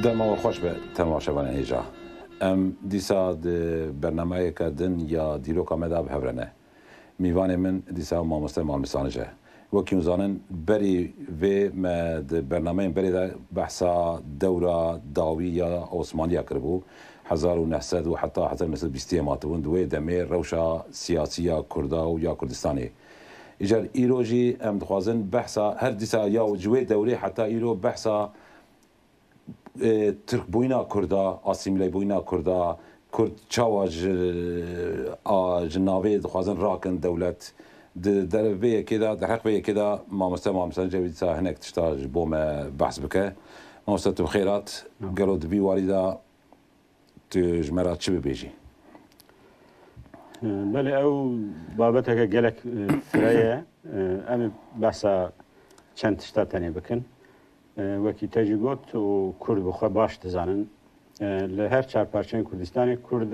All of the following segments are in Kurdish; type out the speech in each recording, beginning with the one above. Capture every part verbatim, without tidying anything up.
Dema we xweş be, temaşevanên hêja. Em dîsa di bernameyeke din ya dîroka me de bi hev re ne. Mîvanê min dîsa mamoste Malmîsanij e. Wekî hûn zanin, berî vê me di bernameyên berê de behsa dewra dawî ya Osmaniya kiribû. Hezar û neh sed û heta hezar neh sed û bîstiyê matibûn, di wê demê rewşa siyasî ya Kurda û ya Kurdistanê. Îcar îro jî em dixwazin behsa her dîsa ya ji wê dewrê heta îro behsa e, Tirkbûyîna Kurda, asîmîlebûyîna Kurda, Kurd çawa ji, a, ji navê dixwazin rakin dewlet. Di derê vê yekê de, derheq vê yekê de mamoste Mamoste Cevîd Sa hinek tişta ji bo me behs bike. Mamoste, tu bi xêr hat. Gelo di vî warî de tu ji me re çi bibêjî? Belê, ew babeteke gelek, e, fireh e. E, em ê behsa çend tişta tenê bikin. E, wekî te jî got û Kurd bi xwe baş dizanin. E, li her çar parçeyên Kurdistanê Kurd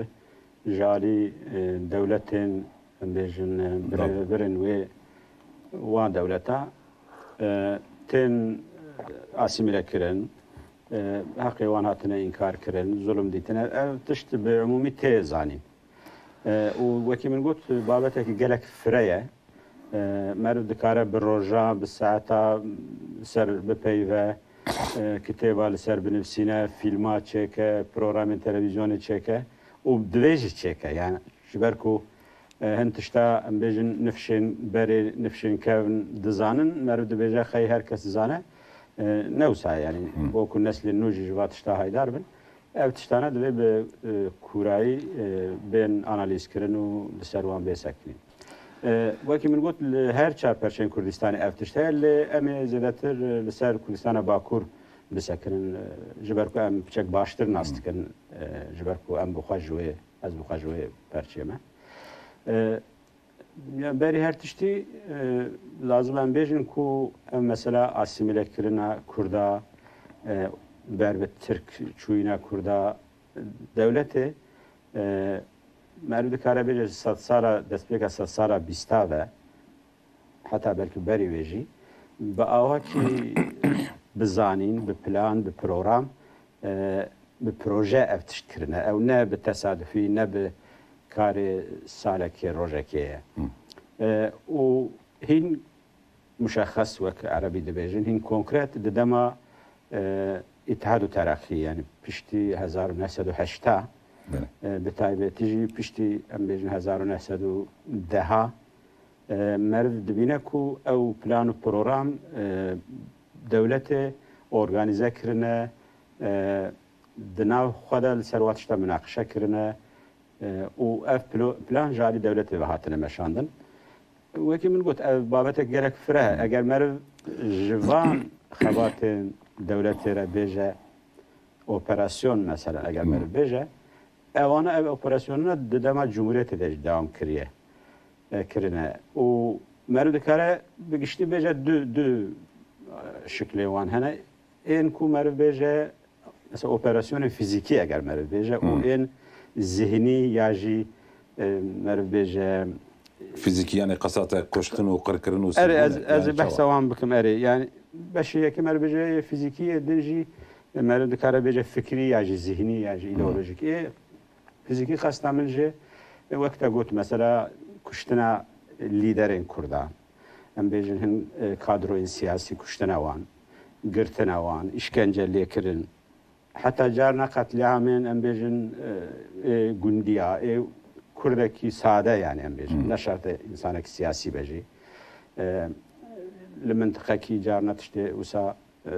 ji alî, e, dewletên, em bêjin, e, birê-, birên wê wan dewleta, e, tên asîmîle kirin, e, heqê wan hatine înkar kirin, zulm dîtine. Ev tişt bi umûmî tê zanîn. E, û wekî min got, babetekî gelek fireh ye. E, meriv dikare bi roja, bi saeta ser bipeyve, e, kitêba li ser binivîsîne, fîlma çêke, programên televîzyonê çêke û divê jî çêke. Yani ji ber ku, e, hin tişta em bêjin nifşên berê, nifşên kevn dizanin, meriv dibêje xey her kes dizane. E, ne wisa yani, bo ku neslên nû jî ji va tişta haydar bin. Ev tiştane divê bi, e, kûrayî, e, bên analîzkirin û li ser wan bê sekinîn. E, wekî min got, li her çar perçeyên Kurdistanê ev tişt heye, lê em ê zêdetir, e, li ser Kurdistana Bakur bisekinin, e, ji ber ku em piçek baştir nas dikin, e, ji ber ku em bi xwe ji wê, ez bi xwe ji wê perçê me. E, Ya berî her tiştî, e, lazim em bêjin ku ev mesela asîmîlekirina Kurda, e, ber bi Tirk çûyîna Kurda, dewletê, e, meriv dikare bêje ji sedsala, destpêka sedsala bîsta ve, heta belkî berî wê jî, bi awakî bi zanîn, bi plan, bi program, e, bi proje ev tişt kirine. Ew ne bi tesadufî, ne bi karê salekê, rojekê ye. E, û hîn muşexxes, wek erebî dibêjin, hîn konkret di dema, e, Îtihad û Tereqî, yani piştî hezar û neh sed û heşta, e, bi taybetî jî piştî, em bêjin, hezar û neh sed û deha, e, meriv dibîne ku ew plan û program, e, dewletê organîze kirine, e, di nav xwe de li ser wa tişta minaqişe kirine, e, û ev plo-, plan ji alî dewletê ve hatine meşandin. Wekî min got, ev babetek gelek fireh e. Eger meriv ji van xebatên dewletê re bêje operasyon, mesela, eger meriv bêje, ewana ev operasyonine di dema Cumhuriyetê de jî dewam kiriye, e, kirine. Û meriv dikare bi giştî bêje du, du, e, şiklê wan hene. Ên ku meriv bêje, mesela operasyonên fizîkî eger meriv bêje û ên zihnî ya jî, e, meriv bêje Fizîkî, yani qesa te kuştin û qirkirin û Erê, ez, sirgûn, ez yani behsa çawa? wan bikim, erê. Yani beşê yekê meriv bêje yê fizîkî, yê din jî, e, meriv dikare bêje fikrî ya jî zihnî ya jî îdeolojîk. Ê fizîkî qesta min jî, e, wek te got, mesela kuştina lîderên Kurda. Em bêjin hin, e, kadroyên siyasî kuştine wan, girtine wan, îşkence lêkirin. Heta carna qetlîamên, em bêjin, e, ê gundiya, ê kurdekî sade, yani em bêjin, ne şert e însanekî siyasî be jî. E, li mintiqekî carna tiştê wisa, e,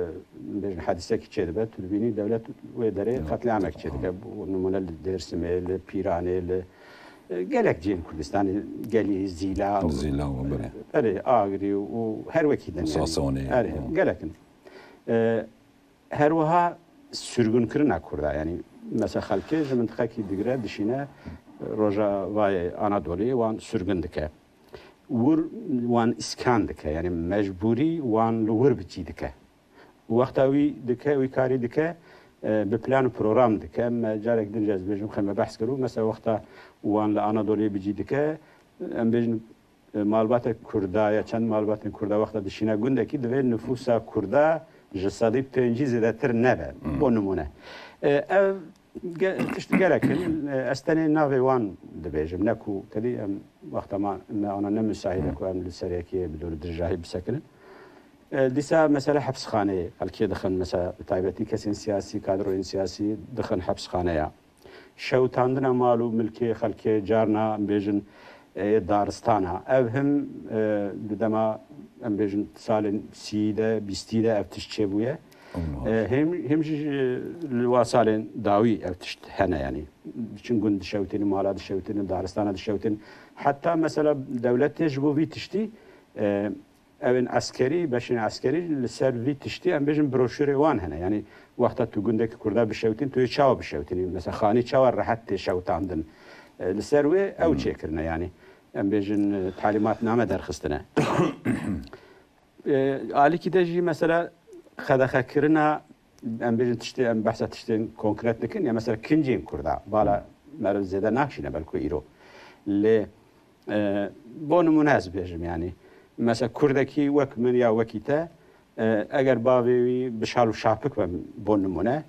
em bêjin, hedisekî çêdibe, tu dibînî dewlet wê derê qetlîamek çêdike. Bo nimûne li Dêrsimê, li Pîranê, li, e, gelek cihên Kurdistanê, Gelî, Zîla, Zîla û belê. Erê, Agirî û her wekî din, yani. Sasonê. Erê, gelek in. E, Her wiha sürgûnkirina Kurda, yanî mesela xelkê ji mintiqekî digire, dişîne Rojavayê Anadoliyê, wan sürgûn dike. wir wan îskan dike, yanî mecbûrî wan li wir bi cî dike. Wexta wî dike, wî karî dike, e, bi plan û program dike. Me carek din jî ez bêjim, xwe me behs kiribû. Mesela wexta wan li Anadoluyê bi cî dike, em bêjin, e, malbatê Kurda ya çend malbatên Kurda wexta dişîne gundekî, divê nifûsa Kurda ji sedî pêncî zêdetir nebe. Hmm. Bo nimûne. E, ev ge-, tişt gelek in. E, ez tenê navê wan dibêjim. Ne ku tedî em wexta ma, me ana ne müsait e ku em li ser yekê bi dûr dirjahî bisekinin. E, dîsa mesela hepsxaneyê xelkê dixin, mesela bi taybetî kesên siyasî, kadroyên siyasî dixin hepsxaneya. Şewitandina mal û milkê xelkê, carna em bêjin, e, daristana. Ev him, e, di dema em bêjin salên sî de, bîstî de ev tişt çêbûye. E, him, him jî li wa salên dawî ev tişt hene, yanî diçin gund dişewitînin, mala dişewitînin, daristana dişewitînin. Heta mesela dewlet tê ji bo vî tiştî, e, Ew ên eskerî, beşên eskerî li ser vî tiştî, em bêjin, broşûrê wan hene. Yanî wexta tu gundekî Kurda bişewitîn, tu yê çawa bişewitînî? Mesela xanî çawa rehet tê şewitandin? E, li ser wê ew Hmm. çêkirine, yanî em bêjin, e, talîmatname derxistine. E, alîkî de jî mesela qedexekirina, em bêjin tiştê, em behsa tiştên konkret dikin, ya mesela kincên Kurda, bala meriv zêde naşîne belku îro. Lê, e, bo nimûne ez bêjim, yanî mesela Kurdekî wek min ya wekî te, e, eger bavê wî bi şal û şapik be, bo nimûne,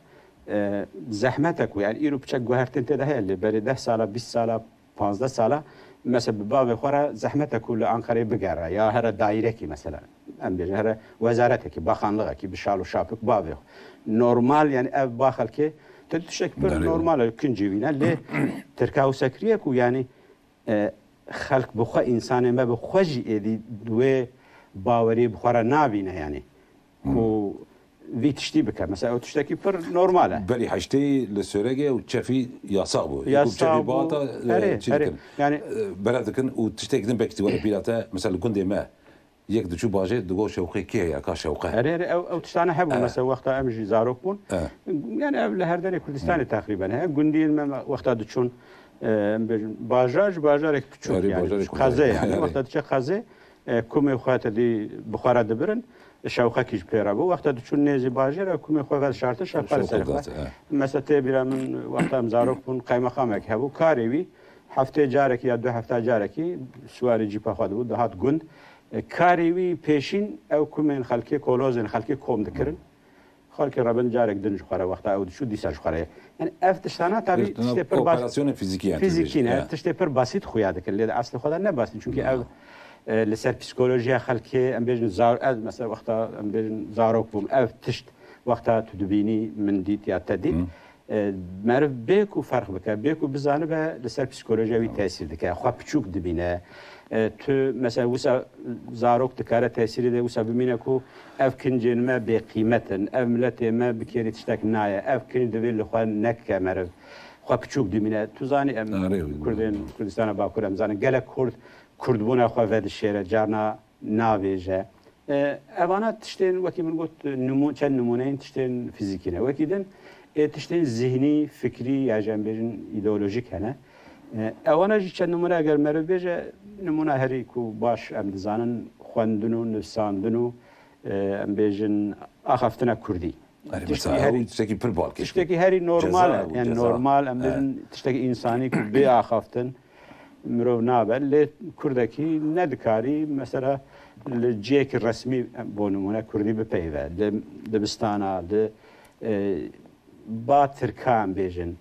e, zehmet e ku, yanî îro piçek guhertin tê de heye, lê berê deh sala, bîst sala, panzdeh sala, mesela bi bavê xwe re zehmet e ku li Anqereyê bigere, ya here dairekî mesela, em bêjin, here wezaretekî, baxanlixekî bi şal û şapik bavê xwe. Normal, yanî ev ba xelkê, te tiştek pir Belê. normal e, kincî wî ne, lê tirka wisa kiriye ku, yanî, e, xelk bi xwe, însanê me bi xwe jî êdî wê baweriyê bi xwe re nabîne, yanî ku vî tiştî bike. Mesela ew tiştekî pir normal e. Belî heştê li Sêwregê û çefî yasax bû. Yê ku Yasax çefî bû. bihata, e, Erê, çî erê. dikin. Yani E, berev dikin û tiştekî din belkî tu were bîra te, mesela li gundê me yek diçû bajêr digot şewqê kê ye, ka şewqe. Erê, erê, ew, ew tiştane hebû. E. Mesela wexta em jî zarok bûn. E. Yani ev li her derê Kurdistanê Hı. teqrîben heye. Gundiyên me wexta diçûn, e, em bêjin, bajar ji bajarek biçûk, Erê, yani bajarek qezê, Kurdistanê. yani Erê. wexta diçe qezê, e, kumê xwe te dî bi xwe re dibirin, şewqekî ji pê re bû. Wexta diçûn nêzî bajêr, e, kumê xwe vedişartin, şewqe li Şewqe ser xwe. dihat, e. Mesela tê bîra min, wexta em zarok bûn, qeymeqamek hebû, karê wî heftê carekî ya du hefta carekî siwarî cîpa xwe dibû, dihat gund. E, karê wî pêşîn ew kumên xelkê, kolozên xelkê kom dikirin. Xelkê rebin carek din ji xwe re, wexta ew diçû dîsa ji xwe re ye. Yani ev tiştana tabî Tiştana tiştê pir bas-, operasyonên fizîkî yani, fizîkî ne, ya. tiştê pir basît xuya dikin. Lê di eslê xwe de ne basît. Çunkî Ya. ev, e, li ser psîkolojiya xelkê, em bêjin zar-, ez mesela wexta em bêjin zarok bûm. Ev tişt wexta tu dibînî, min dît ya te dît. Hı. E, meriv bê ku ferq bike, bê ku bizanibe li ser psîkolojiya wî tesîr dike. Xwe piçûk dibîne. E, tu mesela wisa zarok dikare tesîrê de wisa bimîne ku ev kincên me bêqîmet in, ev miletê me bi kêrî tiştek nayê, ev kinc divê li xwe neke meriv. Xwe piçûk dimîne. Tu zanî em Arê, Kurdên Kurdistana Bakur em zanin. Gelek Kurd, Kurdbûna xwe vedişêre, carna navêje. E, evana tiştên, wekî min got, nimû-, çend nimûneyên tiştên fizîkî ne. Wekî din, ê tiştên zihnî, fikrî ya jî em bêjin îdeolojîk hene. E, ewana jî çend nimûne eger meriv bêje, nimûna herî ku baş em dizanin, xwendin û nivsandin û, e, em bêjin axaftina kurdî. Erê, Tiştî mesela, herî, ew tiştekî pir balkêş bû. tiştekî herî normal Ceza e. bû, Yani ceza. normal, em Evet. bêjin tiştekî însanî ku bê axaftin mirov nabe. Lê kurdekî nedikarî, mesela, li cihekî resmî, bo nimûne, kurdî bipeyve. Li dibistana, li, e, ba tirka em bêjin.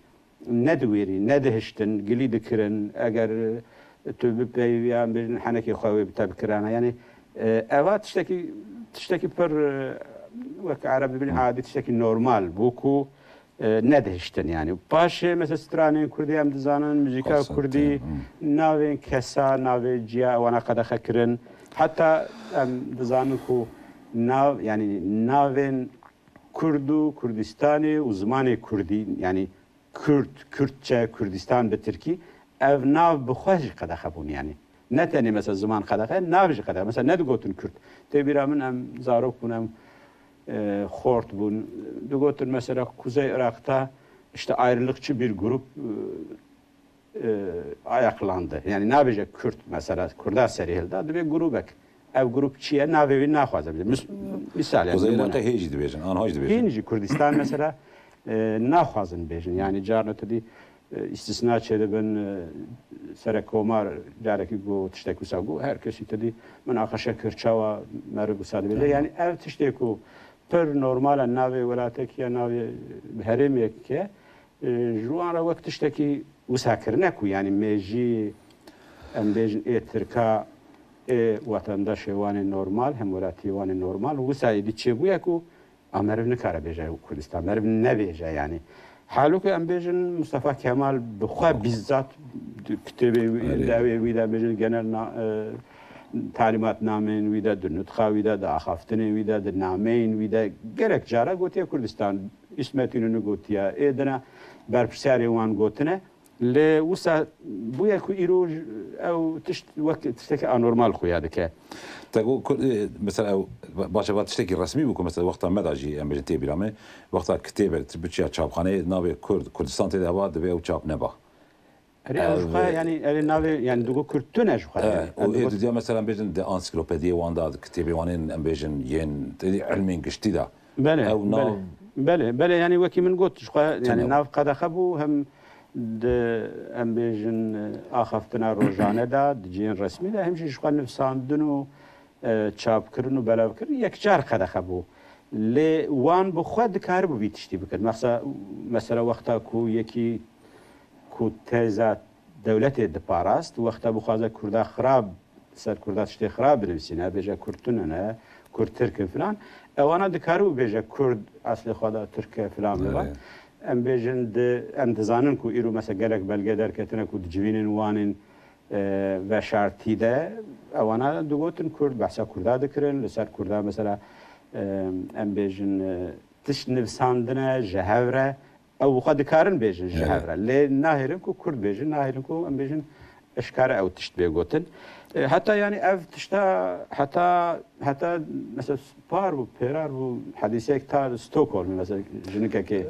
Nediwêrî, nedihiştin, gilî dikirin. Eger tu bipeyviya, em bêjin, henekê xwe wê bi te bikirana. Yani, e, eva tiştekî, tiştekî pir, e, wek Ereb dibin, Hmm. adî tiştekî normal bû ku, e, nedihiştin yani. Paşê mesela stranên kurdî em dizanin, muzîka Konser, kurdî, hmm. navên kesa, navê ciya, ewana qedexe kirin. Heta em dizanin ku nav, yani navên Kurd û Kurdistanê û zimanê kurdî, yani Kurd, Kürtçe, Kurdistan bi Tirkî, ev nav bi xwe jî qedexe bûn yani. Ne tenê mesela ziman qedexe, nav jî qedexe. Mesela nedigotin Kurd. Tê bîra min em zarok bûn, em, e, xort bûn. Digotin mesela Kuzey Irak'ta işte ayrılıkçı bir grup, e, e, ayaklandı. Yani nabêje Kürt mesela, Kurda serî hilda, dibê grûbek. Ev grûp çi ye? Navê wî naxwaze bêje. Mis-, misal yani, Kuzey nimûne. Iraqê hê jî dibêjin, anha jî dibêjin. Hîn jî Kurdistan mesela, e, naxwazin bêjin. Yani carna tu dî, e, îstisna çêdibin, e, serekkomar carekî got, tiştek wisa got, her kesî tu dî minaqeşe kir, çawa meriv wisa dibêje. Tamam. Yani ev tiştê ku pir normal e navê welatekî ya navê herêmekî ke, e, ji wan re wek tiştekî wisa kirine ku, yani mêjî, em bêjin, ê Tirka, ê wetendaşê wan ê normal, hemwelatiyê wan ê normal, wisa êdî çêbûye ku a meriv nikare bêje Kurdistan, meriv nebêje yani. Halbuki em bêjin Mustafa Kemal bi xwe bizzat di kitêbê wî, Erê. dawê wî de, em bêjin genel na-, e, talimatnameyên wî de, di nutxa wî de, di axaftinên wî de, di nameyên wî de gelek cara gotiye Kurdistan. Îsmet Înûnî gotiye, ê dine berpirsiyarê wan gotine. Lê wisa bûye ku îro j-, ew tişt wek tiştekî anormal xuya dike. Te got ku, e, mesela ew, ba-, baş e, va tiştekî resmî bû ku mesela wexta me de jî em bêjin tê bîra me, wexta kitêbek tu biçiya çapxaneyê navê Kurd, Kurdistan tê de heva, divê ew çap neba. Erê, ew ji xwe, e, yani, erê navê, yani, digo Kurd tune ji xwe, e, yani. Û ê digo dudiya mesela bêjin di ansiklopediyê wan de, di kitêbê wan ên, em bêjin, yên, tê dî ilmên giştî de. Belê, ew nav belê. Belê, belê, yani, wekî min got, ji xwe, yani, tune nav qedexe bû, hem di, em bêjin, e, axaftina rojane de, di cihên resmî de, hem jî ji xwe nivsandin û e, çapkirin û belavkirin yekcar qedexe bû. Lê wan bi xwe dikaribû vî tiştî bikin. Mexsa-, mesela wexta ku yekî ku teza dewletê diparast, wexta bixwaze Kurda xirab, ser Kurda tiştê xirab binivîsîne, bêje Kurd tune ne, Kurd Tirk in filan, ewana dikaribû bêje Kurd eslê xwe de Tirk e filan bibe. Evet. Em bêjin di, em dizanin ku îro mesela gelek belge derketine ku di civînên wan ên e, veşartî de ewana digotin Kurd, behsa Kurda dikirin, li ser Kurda mesela, e, em bêjin, e, tişt nivsandine ji hev re, ew xwe dikarin bêjin ji hev re. Lê nahêlin ku Kurd bêjin, nahêlin ku em bêjin eşkare ew tişt bê gotin. E, heta yani ev tişta, heta, heta mesela par bû, pêrar bû, hedîseyek ta Stockholm'ê mesela jinikekê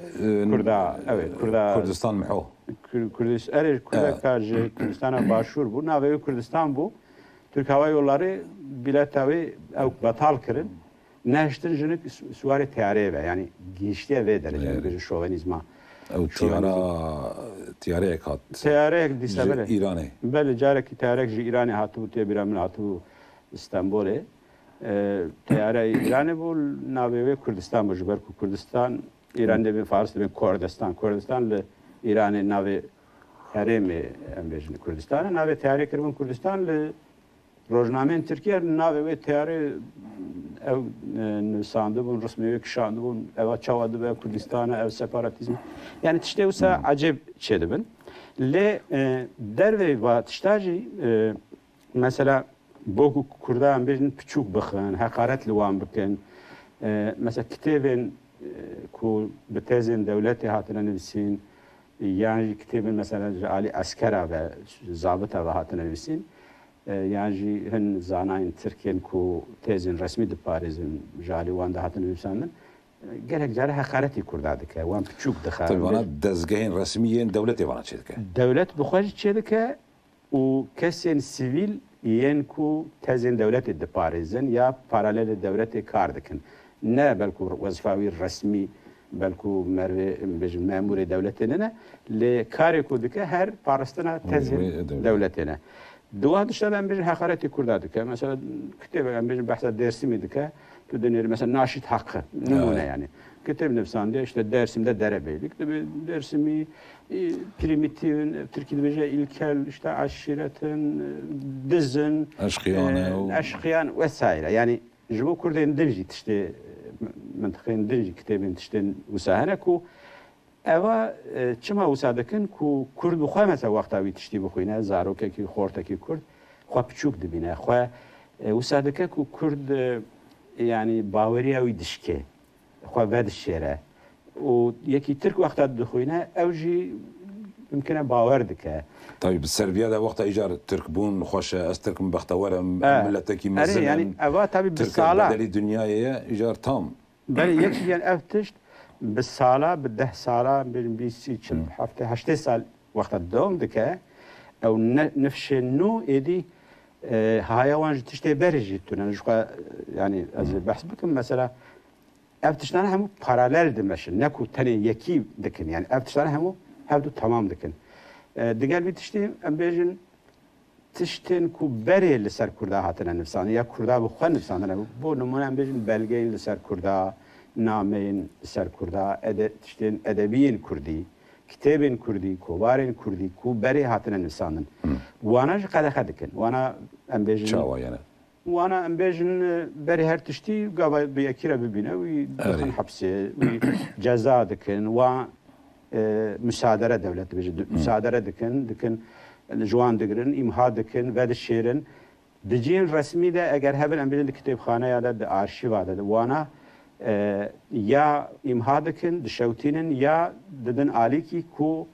Kurda, evet, Kurda Kurdistan miho. Kur-, Kurdis-, erê, Kurdeka ji Kurdistana Başûr bû, navê wî Kurdistan bû. Türk Hava Yolları bileta wî ew betal kirin. Nehiştin jinik su-, siwarê teyareyê be, yani gihiştiye vê dereceyê, yani bêjin şovenîzma. Ew teyara, teyareyek hat. Teyareyek dîsa, belê. Îranê. Belê, carekî teyareyek ji Îranê hatibû, tê bîra min hatibû Stenbolê. E, teyare Îranê bû, navê wê Kurdistan bû, ji ber ku Kurdistan, Îran dibên Faris dibên Kordistan. Kordistan li Îranê navê herêmê, em bêjin, Kurdistan e. Navê teyarê kiribûn Kurdistan, li rojnameyên Tirkiye navê wê teyarê ew, e, nivsandibûn, rismê wê kişandibûn, eva çawa dibe Kurdistan e, ev separatîzm e. Yani tiştê wisa ecêb çêdibin. Lê, e, derveyî va tişta jî, e, mesela, bo ku Kurda em bêjin piçûk bixin, heqaret li wan bikin. E, mesela kitêbên, e, ku bi tezên dewletê hatine nivîsîn, yan jî kitêbên mesela ji alî eskera ve, zabita ve hatine nivîsîn, e, yan jî hin zanayên Tirk ên ku tezên resmî diparêzin ji alî wan de hatine nivîsandin, e, gelek care heqaretî Kurda dike, wan piçûk dixe. Tabii vana dezgehên resmî yên dewletê vana çêdike. Dewlet bi xwe jî çêdike, û kesên sivîl yên ku tezên dewletê diparêzin ya paralelê dewletê kar dikin. Ne belku wezîfa wî resmî, belku mervê, bêjin, memûrê dewletê nine, lê karê ku dike her parastina tezên dewletê ne. Di wan tişta de em bêjin heqaretê Kurda dike. Mesela kitêbek em bêjin behsa Dêrsimî dike, tu dinêrî mesela Naşît Hakkı, nimûne yani. Kitêb nivîsandiye, işte Dêrsim de derebeylik. Dibê Dêrsimî, e, primitif in, Tirkî dibêje ilkel, işte aşîret in, e, diz in, eşqiyan e, û eşqiyan vesaire. Yani ji bo Kurdên din jî tiştê, e, mintiqên din jî kitêbên tiştên wisa hene ku eva, e, çima wisa dikin ku Kurd bi xwe mesela wexta wî tiştî bixwîne, zarokekî, xortekî Kurd xwe piçûk dibîne, xwe, e, wisa dike ku Kurd, e, yani baweriya wî dişkê. Xwe vedişêre. Û yekî Tirk wexta dixwîne, ew jî mimkine bawer dike. Tabii bi serviya de wexta îcar Tirk bûn xweş e, ez Tirk im, bextewer im, E, miletekî erê, mezin yani im, eva tabii bi Tirk sala. Bedelî dinyayê ye, îcar tam. Belê yekî yani ev tişt bi sala, bi deh sala, bêjin bîst, sî, çil, heftê, heştê sal wexta dewam dike. ew ne, nifşên nû êdî, e, haya wan ji tiştê berê jî tune. Ji xwe, e, yanî ez ê behs bikim, mesela, ev tiştane hemû paralel dimeşin, ne ku tenê yekî dikin. Yani ev tiştane hemû hevdu temam dikin. E, digel vî tiştî em bêjin, tiştên ku berê li ser Kurda hatine nivîsandin ya Kurda bi xwe nivîsandine, bo nimûne em bêjin belgeyên li ser Kurda, nameyên li ser Kurda, ede-, tiştên edebiyên Kurdî, kitêbên Kurdî, kovarên Kurdî ku berê hatine nivîsandin. Wana jî qedexe dikin. Wana em bêjin Çawa yani? Wana em bêjin, e, berî her tiştî gava bi yekî re bibîne, wî dixin Erê. hepsê, wî ceza dikin, wa, e, musadere dewlet dibêje, di-, musadere dikin, dikin, ji wan digirin, îmha dikin, vedişêrin. Di cihên resmî de eger hebin, em bêjin di kitêbxaneya de, di arşîva de, di wana, e, ya îmha dikin, dişewtînin, ya didin alîkî ku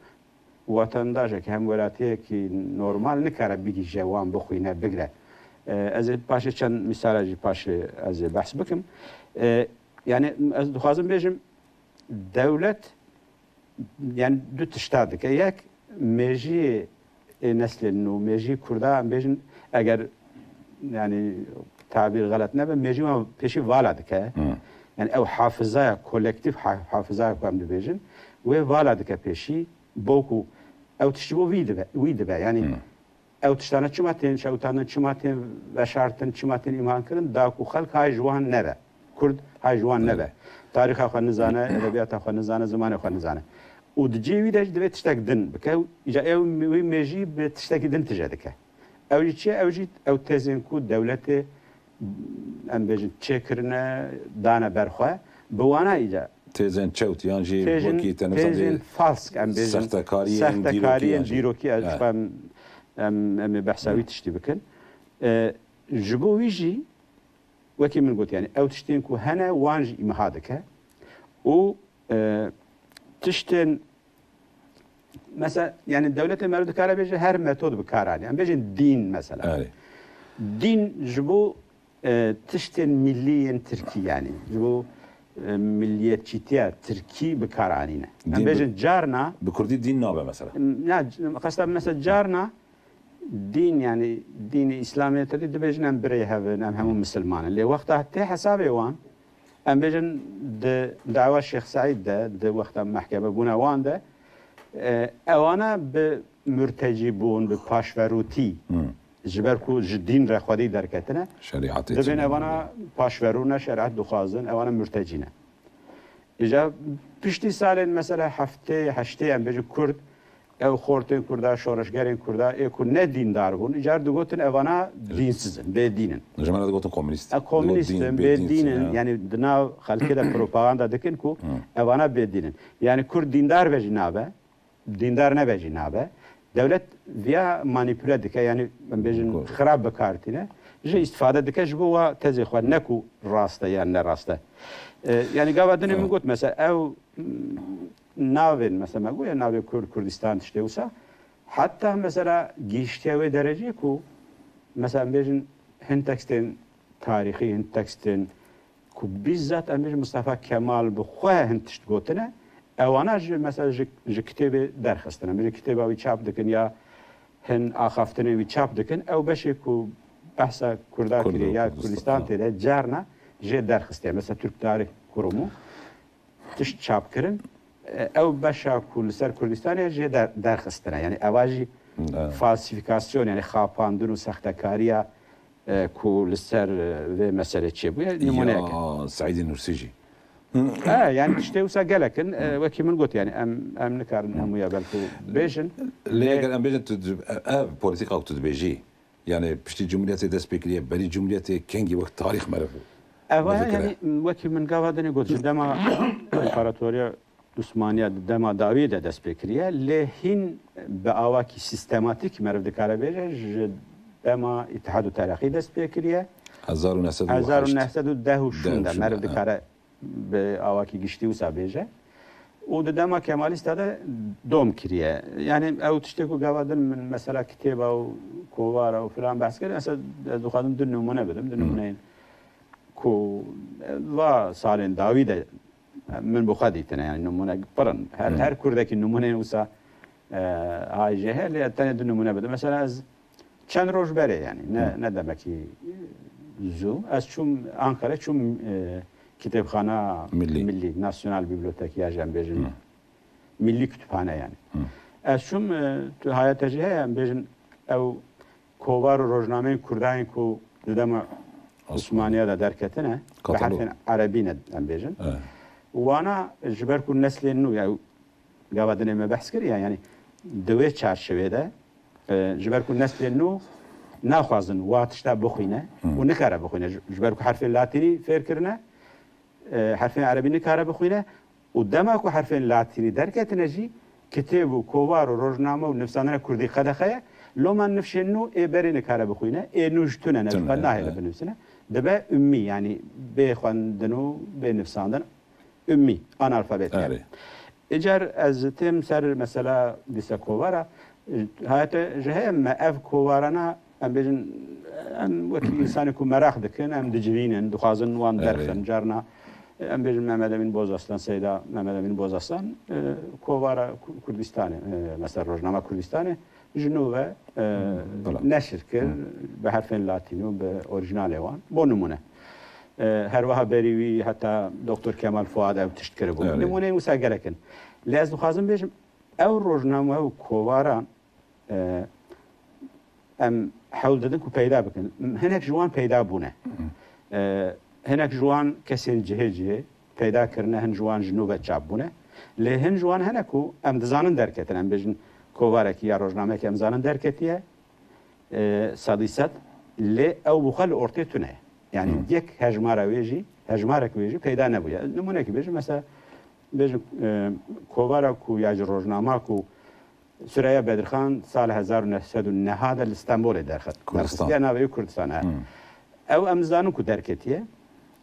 wetendaşekî, hemwelatiyekî normal nikare bigihîje wan, bixwîne, bigre. E, ez ê paşê çend mîsala jî paşê ez ê behs bikim. E, yani ez dixwazim bêjim, dewlet yani du tişta dike. Yek, mêjiyê ê neslên nû, mêjiyê Kurda, em bêjin, eger yani tabîr xelet nebe, mêjiyê wan pêşî vala dike. Yani ew hafizaya kolektîf, ha-, hafizaya ku em dibêjin, wê vala dike pêşî. Bo ku ew tişt ji bo vî dibe, wî dibe. Yanî ew tiştane çima tên şewitandin, çima tên veşartin, çima tên îmhankirin, da ku xelk hay ji wan nebe. Kurd hay ji wan nebe. Tarîxa xwe nizane, edebiyata xwe nizane, zimanê xwe nizane. Û di cihê wî de jî divê tiştek din bike. Îca ew wî mêjî bi tiştekî din tije dike. Ew jî çi ye? Ew jî ew tezên ku dewletê em bêjin çêkirine, dane ber xwe, bi wana îca. Têzên çewt yan jî Têjin-, wekî te têzên nizanî falsk, em bêjin, sextekariyên sextekariyên dîrokî, dîrokî, ez Evet. xwe em, em, em ê behsa wî tiştî bikin. E, ji bo wî jî, wekî min got, yani ew tiştên ku hene, wan jî îmha dike û, e, tiştên Mesela, yani dewletê meriv dikare bêje her metod bi kar anî. Em bêjin dîn mesela. Erê. Dîn ji bo, e, tiştên millî yên tirkî yani. Ji bo, e, milliyetçîtiya tirkî bi kar anîne. Em Dîn bi, bêjin carna bi kurdî dîn nabe mesela. Na, qesta mesela carna dîn yani dînê îslamiyetê dibêjin em birê hev in, em hemû misilman in. Lê wexta tê hesabê wan, Em bêjin di dawa Şêx Seîd de, di wexta mehkeme bûna wan de, e, ewana bi murtecî bûn, bi paşverûtî, Hmm. ji ber ku ji dîn re xwedî derketine, Şerîatê dibên çinî ewana paşverû ne, şerîat dixwazin, ewana murtecî ne. Îca piştî salên mesela heftê, heştê, em bêjin Kurd, Ew xortên Kurda, şoreşgerên Kurda, ê ku ne dîndar bûn, îcar digotin evana dînsiz in, bêdîn in. Ji me re digotin komînîst. E, komînîst in, bêdîn in, yani di nav xelkê de propaganda dikin ku evana bêdîn in. Yani Kurd dîndar be jî nabe, dîndar nebe jî nabe. Dewlet viya manîpule dike, yani em bêjin xirab bi kar tîne, ji îstifade dike, ji bo wa tezê xwe ne ku rast e yan ne rast e. E, yani gava dinê min got, mesela ew navên, mesela me goya navê Kurd, Kurdistan tiştê wisa, heta mesela gihiştiye wê dereceyê ku mesela em bêjin hin tekstên tarîxî, hin tekstên ku bizzat em bêjin Mustafa Kemal bi xwe hin tişt gotine, ewana ji mesela ji, ji kitêbê derxistine. Em bêjin kitêba wî çap dikin ya hin axaftinên wî çap dikin, ew beşê ku behsa Kurda kiriye ya Kurdistan tê de carna jê derxistiye. Mesela Türk Tarih Kurumu tişt çap kirin, e, ew beşa ku li ser Kurdistanê jê der-, derxistine. Yani eva jî Evet. falsîfikasyon, yani xapandin û sextekariya, e, ku li ser, e, vê meselê çêbûye, nimûneyek e. Ya Seîdê Nûrsî jî. E, yani tiştê wisa gelek in, e, wekî min got, yani em, em nikarin hemûya belkû bêjin. Lê Lê eger em bêjin tu di-, ev polîtîka ku tu dibêjî, Yani piştî Cumhuriyetê dest pê kiriye, berî Cumhuriyetê kengî wek tarîx meriv Eva meriv dikare. Yani wekî min gava dinê got, ji dema împaratoriya Osmaniya di dema dawiyê de dest pê kiriye, lê hîn bi awakî sîstematîk meriv dikare bêje, ji dema Îtihad û Tereqî dest pê kiriye. Hezar û neh sed û heşt. Hezar û neh sed û deh û şûn de meriv dikare bi awakî giştî wisa bêje. Û di dema Kemalîsta de dom kiriye. Yani ew tiştê ku gava din min mesela kitêba û kovara û filan behs kir, mesela ez dixwazim du nimûne bidim, du nimûneyên ku va salên dawî de min bi xwe dîtine, yani nimûne pir in. Her, her kurdekî nimûneyên wisa E, A J H, lê tenê du nimûne bidim. Mesela ez çend roj berê, yani ne, ne demekî zû, ez çûm Ankara, çûm, e, kitêbxana Millî. Millî, Nasyonal Bibliotek ya jî em bêjin. Millî Kütüphane yani. Ez çûm, e, tu hayata jî heye, em bêjin ew kovar û rojnameyên Kurdan ku di dema Osmaniya de derketine, bi herfên erebî ne em bêjin. Wana ji ber ku neslên nû, ya gava dinê me behs kiriye, yani di wê çarçevê de, e, ji ber ku neslên nû naxwazin wa tişta bixwîne û nikare bixwîne. Ji, ji ber ku herfên latînî fêr kirine, e, herfên erebî nikare bixwîne û dema ku herfên latînî derketine jî, kitêb û kovar û rojname û nivîsandina kurdî qedexe ye, loma nifşên nû ê berê nikare bixwîne, ê nû jî tune ne, ji xwe nahêle binivîsine. Dibe ummî, yanî bê xwendin û bê nivîsandin, ummî, analfabet yani. Îcar ez têm ser mesela dîsa kovara, e, hayata ji heye me ev kovarana, em bêjin, em wekî însanê ku meraq dikin, em dicivînin, dixwazin wan derxin. Carna, e, em bêjin Mehmet Emîn Bozaslan, Seyda Mehmet Emîn Bozaslan, e, kovara Ku-, Kurdistanê, e, mesela Rojnama Kurdistanê ji nû ve, e, neşir kir, bi herfên latînî û bi orîjinalê wan. Bo nimûne. E, her wiha berî wî heta Doktor Kemal Fuad ew tişt kiribû. Nimûneyên wisa gelek in. Lê ez dixwazim bêjim, ew rojname û kovaran, e, em hewl didin ku peyda bikin. Hinek ji wan peyda bûne. E, hinek ji wan kesên cihê cihê peyda kirine, hin ji wan ji nû ve çap bûne. Lê hin ji wan hene ku em dizanin derketin. Em bêjin kovarekî ya rojnameyekî em zanin derketiye, e, sedî sed, lê ew bi xwe li ortê tune ye. Yani yek hejmara wê jî, hejmarek wê jî peyda nebûye. Nimûnekî bêjim, mesela, bêjim, e, kovara ku ya jî rojnama ku Süreyya Bedirxan sala hezar û neh sed û neh de li Stenbolê derxe-, derxistiye, navê wê Kurdistan e. Ew em dizanin ku derketiye.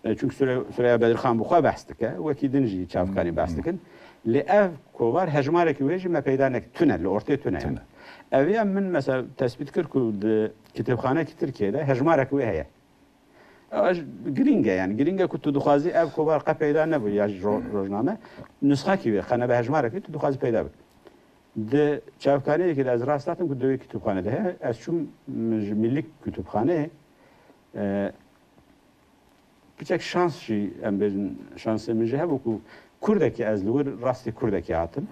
E, çünkü Süre-, Süreyya Bedirxan bi xwe behs dike, wekî din jî çavkanî behs dikin. Lê ev kovar hejmarekî wê jî me peyda nek-, tune, li ortê tune ye. Ev ya min mesela tespît kir ku di kitêbxanekî Tirkiyê de hejmarek wê heye. Ew jî girîng e yani. Girîng e ku tu dixwazî ev kovar qe peyda nebû ya jî ro-, rojname. Nusxekî wê, qe nebe hejmarek wê, tu dixwazî peyda bik. Di çavkaneyekê de ez rast hatim ku di wê kitêbxane de heye. Ez çûm, m-, ji Millî Kitêbxaneyê, e, piçek şans jî, em bêjin, şansê min jî hebû ku Kurdekî ez li wir rastî Kurdekî hatim.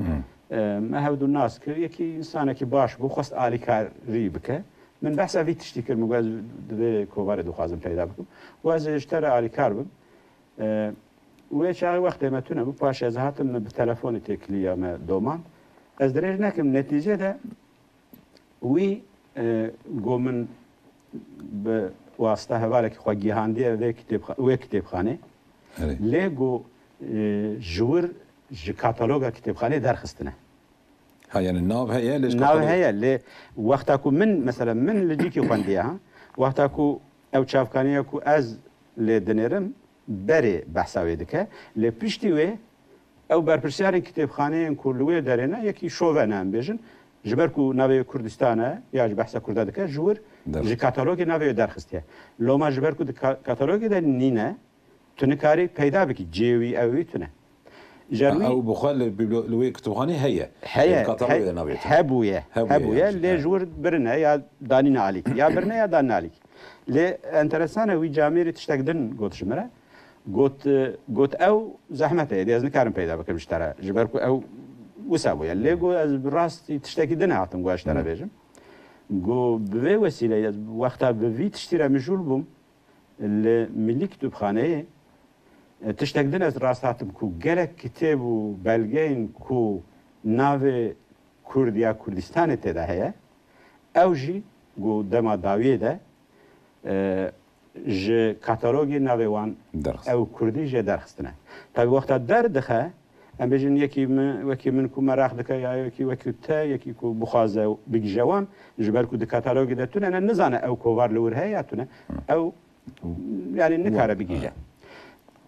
E, me hevdu nas kir, yekî însanekî baş bû, xwest alîkarî bike. Min behsa vî tiştî kir, min got, ez di vê kovarê dixwazim peyda bikim. Got, ez ê ji te re alîkar bim. E, wê çaxê wextê me tune bû, paşê ez hatim, min bi telefonê têkiliya me doman. Ez dirêj nekim, netîcê de wî, e, got min bi wasta hevalekî xwe gihandiye vê kitêbxa-, wê kitêbxanê. Erê. Lê got, e, ji wir ji kataloga kitêbxanê derxistine. Ha, yani nav heye, lê ji Nav kataloga heye, lê wexta ku min, mesela min li cîkî xwendiye, ha, wexta ku ew çavkaniya ku ez lê dinêrim, berê behsa wê dike. Lê piştî wê ew berpirsiyarên kitêbxaneyên ku li wê derê ne, yekî şove ne em bêjin, ji ber ku navê Kurdistan e ya ji behsa Kurda dike, ji wir Derxist. Ji katalogê navê wê derxistiye. Loma ji ber ku di ka-, katalogê de nîne, tu nikarî peyda bikî, cihê wî ew wî tune. Îcar Ha, wî ew bi xwe li biblo-, li wê kitêbxanê heye. Heye, Li katalogê he-, de navê tune. Hebûye, Hebûye, hebûye, yani, lê he. Ji wir birine ya danîne alîkî, ya birine ya danîne alîkî. Lê enteresan e, wî camêrî tiştek din got ji min re. Got, e, got, ew zehmet e, êdî ez nikarim peyda bikim ji te re. Ji ber ku ew wisa bûye. Lê got, ez bi rastî tiştekî din hatim, got, ez ji te re Hmm. bêjim. Got, bi vê wesîleyê ez wexta bi vî tiştî re mijûl bûm, li Milî Kitûbxaneyê, e, tiştek din ez rast hatim ku gelek kitêb û belgeyên ku navê Kurd ya Kurdistanê tê de heye, ew jî got dema dawiyê de, e, ji katalogê navê wan Derxist. Ew kurdî jê derxistine. Tabî wexta derdixe, em bêjin yekî min, wekî min ku meraq dike ya yekî wekî te, yekî ku bixwaze bigije wan, ji ber ku di katalogê de tune ne, nizane ew kovar li wir heye ya tune. Ew, yani nikare bigije.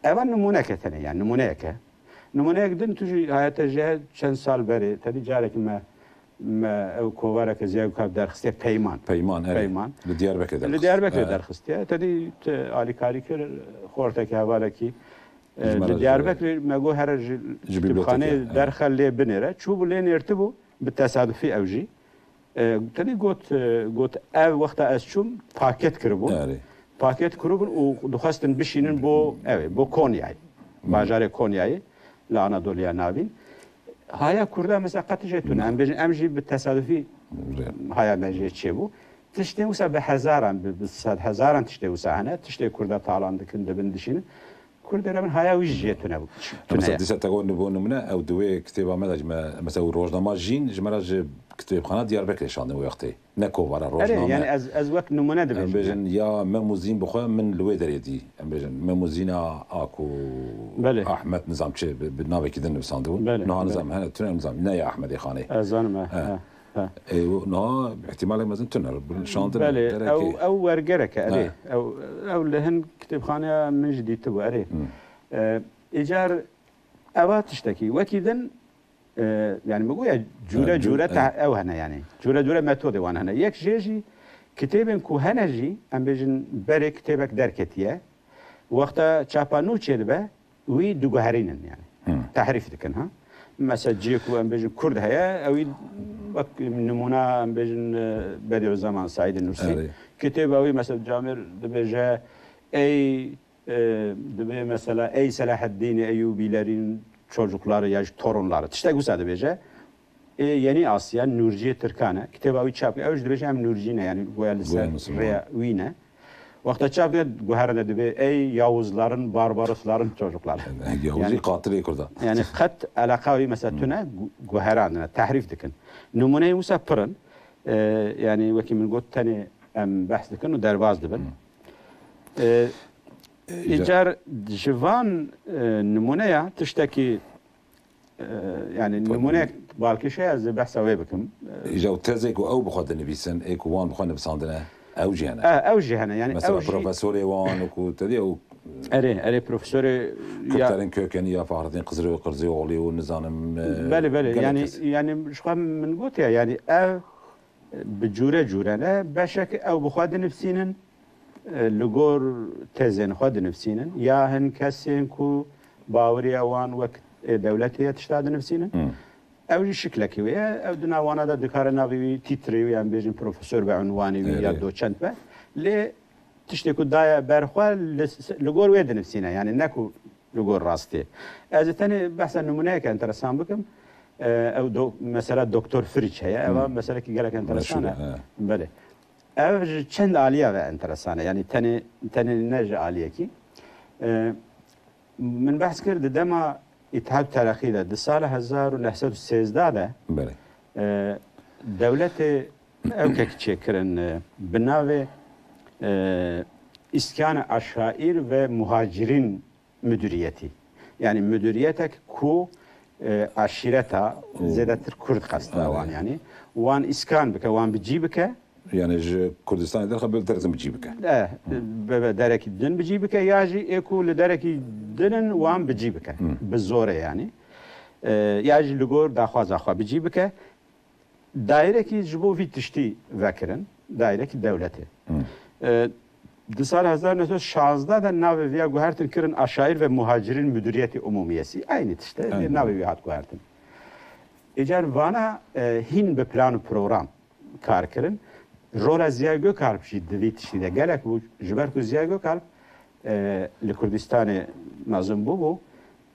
Evan nimûneke tenê, yani nimûneyeke. Nimûneyek din tu jî hayete jê çend sal berê, tedî carekî me Me ew kovareke ziya ku derxistiye Peyman. Peyman, erê. Peyman. Li Diyarbekirê Li derxist. Diyarbekirê He. derxistiye. Tedî te alîkarî kir, xortekî, hevalekî, e, Ji me re li Diyarbekirê me got here ji Ji kitêbxaneyê bîbloteke, he. derxe lê binêre. Çûbû lê nêrtibû. Bi tesadufî ew jî. E, tenê got, e, got, ev wexta ez çûm, paket kiribûn. Erê. Paket kiribûn û dixwestin bişînin bo, ew ê, bo Konyayê. Bajarê Konyayê, li Anadoliya Navîn. Haya Kurda mesela qet jê tune. Em bêjin, em jî bi tesadufî Rê. haya me jê çêbû. Tiştê wisa bi hezaran, bi, bi sed hezaran tiştê wisa hene. Tiştê Kurda talan dikin, dibin dişînin. Kurdê re min haya wî jê tune bû. Tune Mesela ye. dîsa te got bo nimune, ew di wê kitêba me de jî me, mesela ew rojnama Jîn ji me re ji kitêbxana Diyarbekirê şandin wê wextê. Ne kovara Erê, rojname. yani ez, ez wek nimune Em dibêjim. bêjin ya Mem û Zîn bi xwe min li wê derê dî. Em bêjin Mem û Zîna a ku Belê. Ahmet nizam çi bi, bi navekî din nivîsandibûn. Belê, Niha belê. nizam hene tune nizam ne ya Ahmedê Xanê. Ez zanim, e, He. he, he. Ê, û niha ihtimalek mezin tune li şandin Belê, derekê. ew, ew wergerek e, erê. He. Ew, ew li hin kitêbxaneya min jî dîtibû, erê. Hmm. E, îcar eva tiştekî. Wekî din, e, yani min goya cûre Yani, cû-, cûre e. teh-, ew hene yani. Cûre cûre metodê wan hene. Yek jê jî kitêbên ku hene jî, em bêjin berê kitêbek derketiye. Wexta çapa nû çêdibe, wî diguherînin yani. Hmm. Tehrîf dikin, ha. Mesela ciyê ku em bêjin Kurd heye, ew wî wek nimûna em bêjin, e, Bediüzzaman Saîdê Nûrsî. Erê. Kitêba wî mesela camêr dibêje, ey, e, dibê mesela, ey Selahaddin Eyyubilerin çocukları ya jî torunları. Tiştek wisa dibêje. Ê Yeni Asya, Nurciyê Tirkan e. Kitêba wî çap kir. Ew jî dibêje em Nurcî ne, yani goya li ser Goya Musulman. rêya wî ne. Wexta çap kir, guherine dibê, ey Yavuzların, Barbarosların çocukları. Yavuzî Yani, qatilê Kurda. yani qet eleqa wî mesela tune gu-, guherandine, tehrîf dikin. Nimûneyê wisa pir in. Ee, yani wekî min got, tenê em behs dikin û derbas dibin. Ee, Îcar- îcar ji van, e, nimûneya tiştekî Ee, yani Tabii. nimûnek balkêş heye, ez ê behsa wê bikim. Ee, Îja û tezê ku ew bi xwe dinivîsin, ê ku wan bi xwe nivisandine, ew jî hene. E, ew jî hene, yani Mesela ew jî profesorê wan û ku te dî ew Erê, erê profesorê ya Kurtlerin Kökeni ya Fahrettin Kızılöğ-, Kızıloğlu û nizanim, e, Belê, belê, gelek yani, kes. yani ji xwe min gotiye, yani ev bi cûre cûre ne, beşek ew bi xwe dinivsînin, e, li gor tezên xwe dinivsînin, ya hin kesên ku baweriya wan wek, e, dewletê ye tişta dinivsînin. Hmm. Ew jî şiklekî wê ye. Ew di nav wana de dikare navê wî tîtrê wî, em bêjin profesor be, unwanê wî ya Erê. doçent be. Lê tiştê ku daye ber xwe li, li gor wê dinivsîne. Yani ne ku li gor rastê. Ez ê tenê behsa nimûneyeke enteresan bikim. E, ew do-, mesela Doktor Friç heye. Ev Hmm. meselekî gelek enteresan Meşhur e. e, he. Belê. Ev ji çend aliya ve enteresan e. Yani tenê, tenê ne ji aliyekî. E, min behs kir di dema Îtihad Tereqî de, di sala hezar û neh sed û sêzdeh de, Belê. e, dewletê ewkek çêkirin, e, bi navê, e, Îskan-ı Aşair ve Muhacirîn Müdüriyeti. Yani müdüriyetek ku, e, aşîreta, Oo. zêdetir Kurd qesta Aynen. wan yani. Wan îskan bike, wan bi cî bike. Yani ji Kurdistanê derxe bi derek din bi cî bike. E, be, be, derekî din bi cî bike ya jî ê ku li derekî din in wan bi cî bike. Hı. Bi zorê yani. E, ya jî li gor daxwaza xwe bi cî bike. Daîrekî ji bo vî tiştî vekirin, daîrekî dewletê. Hmm. E, di sal hezar neh sed şazdeh de navê viya guhertin kirin Aşair ve Muhacirîn Müdüriyeti Umumiyesi. Aynî tişt e, Aynen. navê wî hat guhertin. Îcar vana, e, hîn bi plan û program kar kirin. Rola Ziya Gökalp jî di vî tiştî de gelek bû. Ji ber ku Ziya Gökalp, e, li Kurdistanê mezin bûbû,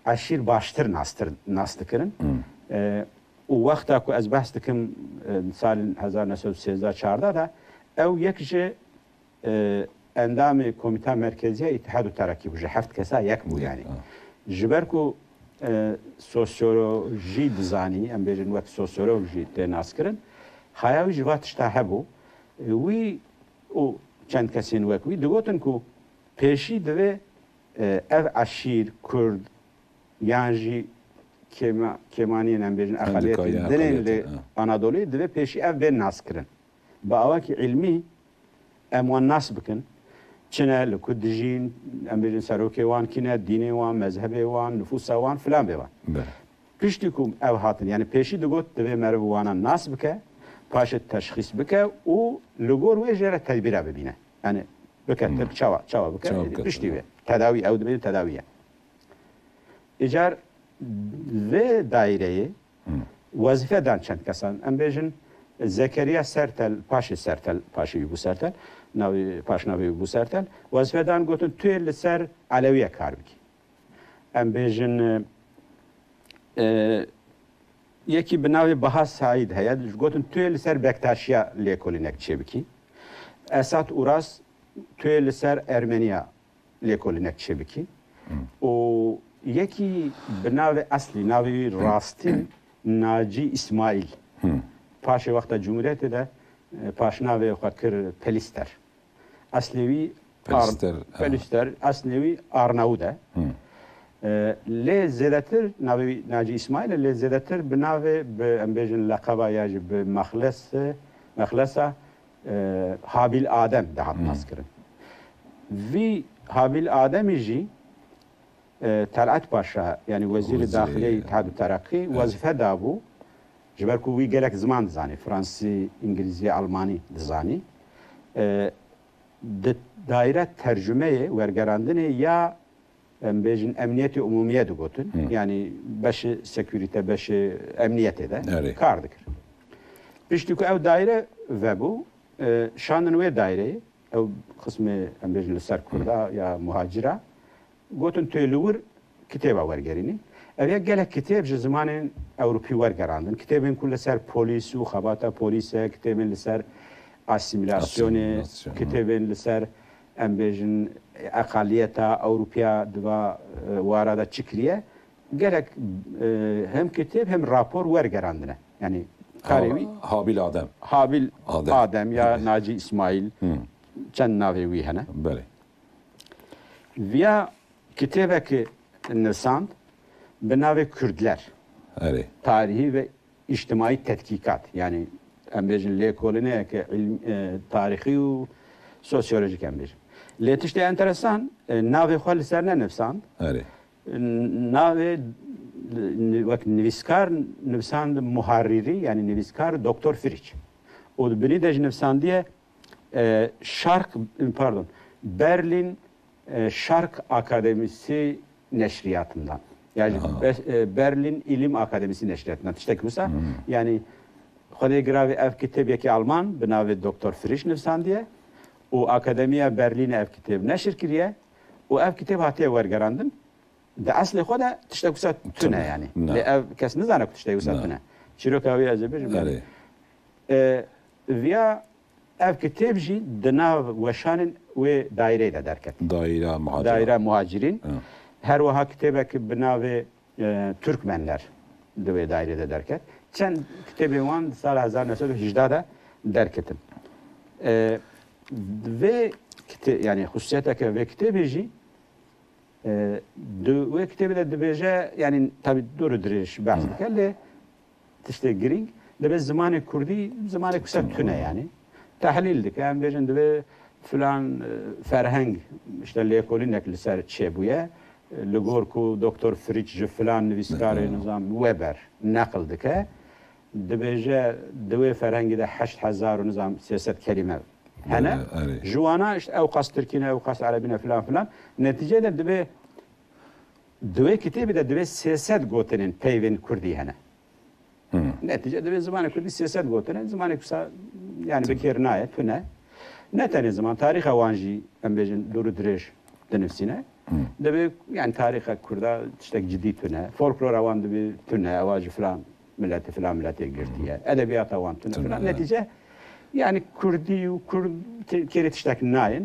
eşîr baştir nastir, nas dikirin. Hmm. E, û wexta ku ez behs dikim, e, salên hezar neh sed û sêzdeh çardeh de, ew yek ji, e, endamê Komîta Merkeziya Îtihad û Terakî bû, ji heft kesa yek bû yani. Ha. Ji ber ku, e, sosyolojî dizanî, em bêjin wek sosyolog jî tê naskirin, haya wî ji va tişta hebû. E, wî û çend kesên wek wî digotin ku pêşî divê, e, ev eşîr, Kurd, yan jî kêma-, kêmaniyên, em bêjin, Endika eqeliyetên yan dinên eqeliyetên, li ha. Anadoluyê divê pêşî ev bên naskirin. Bi awakî ilmî em wan nas bikin. Çi ne, li ku dijîn, em bêjin, serokê wan kî ne, dînê wan, mezhebê wan, nifûsa wan, filan bê wan. Be. Piştî ku ev hatin, yani pêşî digot, divê meriv wana nas bike, paşê teşxîs bike û li gor wê jê re tedbîra bibîne. Yani bike Hmm. tirk çawa, çawa bike, Çawa bike, piştî tabii. wê. Tedawî, ew dibêjin tedawî ye. Îcar vê daîreyê Hmm. Wezîfe dan çend kesan. Em bêjin Zekeriya Sertel, paşê Sertel, paşê wî bû Sertel, navê, paşnavê wî bû Sertel. Wezîfe dan gotin tu yê li ser Elewiyê kar bikî. Em bêjin, e, e, yekî bi navê Baha Saîd heye, gotin tu yê li ser Bektaşiya lêkolînek çêbikî. Esat Uras tu yê li ser Ermeniya lêkolînek çêbikî. Û yekî bi navê eslî, navê wî rastîn Nacî Îsmaîl. Paşê wexta Cumhuriyetê de, e, paşnavê xwe kir Pelîster. Eslê wî Ar-, Pelîster, ha. Pelîster, eslê wî Arnawud e. E, lê zêdetir navê wî Nacî Îsmaîl e, lê zêdetir bi navê, bi, em bêjin leqeba ya jî bi mexlese, mexlesa, e, Habil Adem dihat naskirin. Vî Habil Ademî jî, e, Tel'at Paşa, yanî wezîrê Wezîrê daxiliyê Îtihad û Tereqî, wezîfe dabû. Ji ber ku wî gelek ziman dizanî, fransî, îngilîzî, almanî dizanî. E, di daîre tercumeyê, wergerandinê ya, em bêjin, emniyetê umûmiyê digotin. Yanî beşê sekûrîte, beşê emniyetê de kar dikir. Piştî ku ew daîre vebû, e, şandin wê daîreyê, ew qismê, em bêjin, li ser Kurda ya muhacira, gotin tu yê li wir kitêba wergerînî. Ev ya gelek kitêb ji zimanên Ewropî wergerandin. Kitêbên ku li ser polîs û xebata polîs e, kitêbên li ser asîmîlasyonê, Asîmîlasyon, hı. Kitêbên li ser, em bêjin, eqaliyeta Ewropiya di va, e, wara de çi kiriye. Gelek, e, hem kitêb hem rapor wergerandine. Yanî karê wî Ha-, Habil Adem. Habil Adem. Adem ya Nacî Îsmaîl, çend navê wî hene. Belê. Viya kitêbekî nivsand bi navê Kurdler. Erê. Tarihî ve îctimaî tetkîkat. Yanî em bêjin lêkolîneyeke îlm-, e, tarîxî û sosyolojîk em bêjin. Lê tiştê enteresan, e, navê xwe li ser nenivsand. Erê. Navê, n-, wek nivîskar nivsand muharrîrî, yanî nivîskar Doktor Firiç. Û di binî de jî nivsandiye, e, Şark, pardon, Berlin, e, Şark Akademisi Neşriyatı'ndan. Yani Aha. Be-, e, Berlin İlim Akademisi Neşriyatı'ndan. Tiştek wisa, yani Xwedê giravê ev kitêb yekî Alman, bi navê Doktor Frisch nivsandiye û Akademiya Berlînê ev kitêb neşir kiriye û ev kitêb hatiye wergerandin. Di eslê xwe de tiştek wisa tune Tune. yani. Ne. Lê ev kes nizane ku tiştek wisa Ne. tune. Çîroka wî ez ê bêjim. Erê. E, viya ev kitêb jî di nav weşanên wê daîreyê de derket. Daîra muhacirîn. Daîra muhacirîn. Ha. Her wiha kitêbek bi navê, e, Türkmenler di wê daîrê de derket. Çend kitêbên wan di sala hezar neh sed û hejdeh de derketin. E, vê kitê-, yani xusûsiyeteke vê kitêbê jî, e, di wê kitêbê de dibêje, yani tabi dûr û dirêj behs dike, lê tiştê girîng, dibê zimanê kurdî zimanê wisa tune yani. Tehlîl dike, em bêjin dibê filan, e, ferheng, işte lêkolînek li ser çêbûye. E, li gor ku Doktor Frisch ji filan nivîskarê, nizam, Weber neqil dike. Dibêje di wê ferhengê de heşt hezar û nizam sê sed kelîme hene. Erê. Ji wana işte ew qas tirkî ne, ew qas erebî ne filan filan. Netîceyê de dibê di wê kitêbê de dibê sê sed gotinên peyvên kurdî hene. Netîce divê zimanê kurdî sê sed gotin e, zimanê wisa yani bi kêr nayê, tune. Ne tenê ziman, tarîxa wan jî em bêjin dûr û dirêj dinivîsîne. Divê yani tarîxa kurda tiştek cidî tune. Folklora wan divê tune, ewa ji filan miletê, filan miletê girtiye. Edebiyata wan tune, filan. Netîce yani kurdî û kurd te-, kêrê tiştek nayên.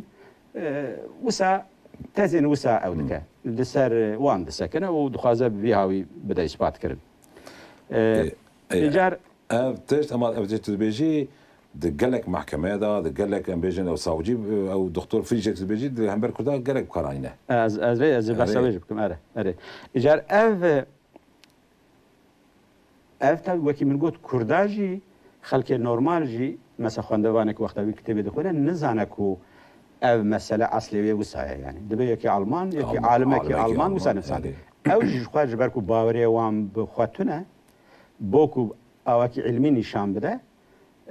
E, wisa tezên wisa ew dike. Li ser wan disekine û dixwaze bi vî hawî bide îspat kirin. E, Ê, ê, îcar ev tişt, ema ev tişt tu dibêjî, di gelek mehkemeye de, di gelek, em bêjin, ew savcî, ew doktor Frisch dibêjî, di hember kurda gelek bi kar anîne. Ez, ez rê, ez ê behsa wê jî bikim, erê, erê. Îcar ev, ev tabi wekî min got, kurda jî, xelkê normal jî, mesela xwendevanek wexta wî kitêbê dixwîne, nizane ku ev mesele eslê wê wisa ye, yani. Dibe yekî Alman, yekî Alman, alimekî alimekî Alman wisa Alman, nivîsand. Erê. Ew jî ji xwe, ji ber ku baweriyê wan bi xwe tune, bo ku awakî ilmî nîşan bide,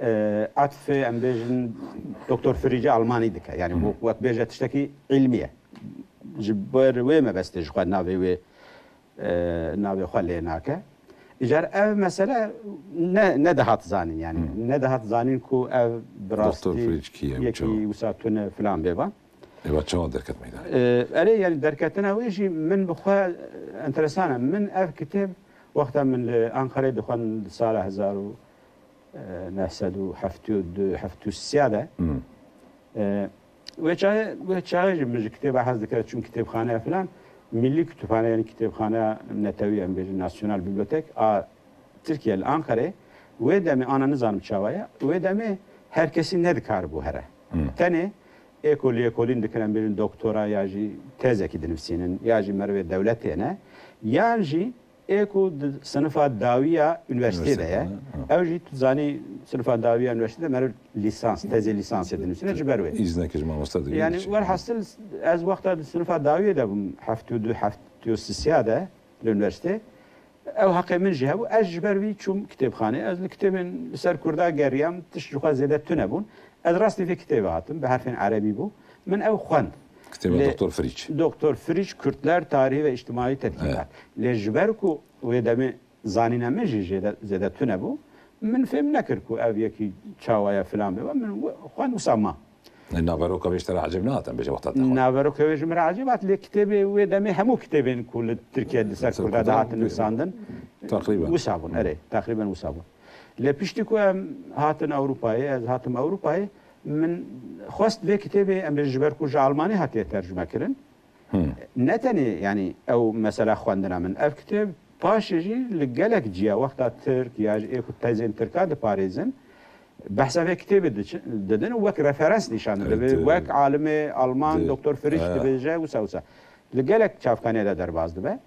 e, atfê, em bêjin, Doktor Frischê Almanî dike. Yani, bu, wek bêje tiştekî ilmî ye. Ji ber wê mebestê ji xwe navê wê, e, navê xwe lê nake. Îcar ev mesele ne, nedihat zanîn, yani. Hmm. Nedihat zanîn ku ev bi Doktor rastî Firiç kî ye, yekî çawa? Wisa tune filan bêvan. Eva çawa derket meydan? Ee, erê, yani derketina wê jî min bi xwe enteresan e. Min ev kitêb, wexta min li Ankarayê dixwend, sala hezar û neh sed û heftê û du, heftê û sê de. Hmm. E, wê çaxê, wê çaxê jî min ji kitêba hez dikir, çûm kitêbxaneya filan, Milli Kütüphane, yani kitêbxaneya netewî, em bêjin Nasyonal Bibliotek a Tirkiye li Ankarê, wê demê, ana nizanim çawa ye, wê demê her kesî nedikaribû here. Hmm. Tenê ê ku lêkolîn dikin, em bêjin doktora ya jî tezekî dinivîsînin, ya jî merivê dewletê ne, yan jî ê ku di sinifa dawî ya unîversîtê de ye. Unîversîtê de, ha. Ew jî tu zanî sinifa dawî ya unîversîtê de meriv lîsans, tezê lîsansê dinivîsîne ji ber wê. Îznekî ji mamoste digire. Yani, welhasil ez wexta di sinifa dawiyê de bûm, heftê û du, heftê û sê de li unîversîtê. Ew heqê min jî hebû. Ez ji ber wî çûm kitêbxanê. Ez li kitêbên li ser Kurda geriyam, tişt ji xwe zêde tune bûn. Ez rastî vê kitêbê hatim, bi herfên erebî bû. Min ew xwend. Kitêba Lê Doktor Firiç. Doktor Firiç, Kürtler, Tarihi ve İçtimai Tetkîkat. Evet. Lê ji ber ku wê demê zanîna min jî jêde, zêde tune bû, min fêm nekir ku ev yekî çawa ye filan bê. Min we-, xwend wisa ma. E, naveroka wê ji te re ecêb nehat, em bêje wexta te xwend. Naveroka wê ji min re ecêb hat, lê kitêbê wê demê hemû kitêbên ku li Tirkiye di ser Kurda dihatin nivîsandin, Teqrîben. Wisa bûn, erê, teqrîben wisa bûn. Lê piştî ku em hatin Ewropayê, ez hatim Ewropayê, min xwest vê kitêbê, em bêjin ji ber ku ji Almanî hatiye tercûme kirin. Hmm. Ne tenê, yani, ew mesela xwendina min. Ev kitêb paşê jî li gelek ciya, wexta Tirk ya jî ê ku tezên Tirka diparêzin, behsa vê kitêbê diçi-, didin û wek referans nîşan didin. Evet, evet. Wek alimê Alman, Doktor Firiç dibêje, wisa wisa. Li gelek çavkanê de derbas dibe.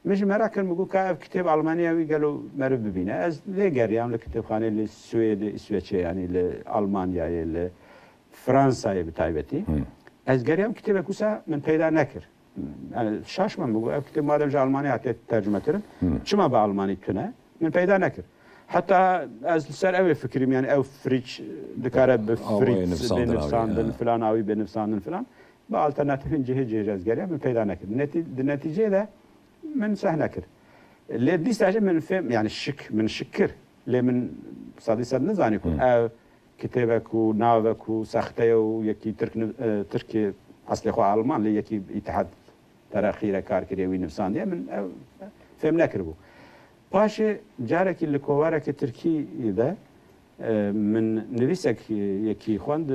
Min jî merak kir, min got, ka ev kitêb Almaniya wî gelo meriv bibîne. Ez lê geriyam li kitêbxanê li Swêdê, Îsveçê, yanî li Almanyayê, li Fransayê bi taybetî. Hmm. Ez geriyam kitêbek wisa min peyda nekir. Yani şaş me, min got, ev kitêb madem ji Almanî hatiye tercûme kirin, Hmm. çima bi Almanî tune? Min peyda nekir. Heta ez li ser ew ê fikirîm, yani ew Firiç dikare bi Awayê Fritz nivîsandin bê nivîsandin, ha. Filan awî bê nivîsandin filan. Bi alternatîfên cihê cihê ez geriya, min peyda nekir. Netî-, di netîceyê de min seh nekir. Lê dîsa jî min fêm, yani şik, min şik kir. Lê min sedî sed nizanî ku Hmm. ev kitêbek û navek û sexte ye û yekî Tirk ni-, e, Tirkê eslê xwe Alman, lê yekî Îtihad Terexî re kar kiriye, wî nivîsandiye, min ev fêm nekiribû. Paşê carekî li kovarekê Tirkî de, e, min nivîsek yekî xwend,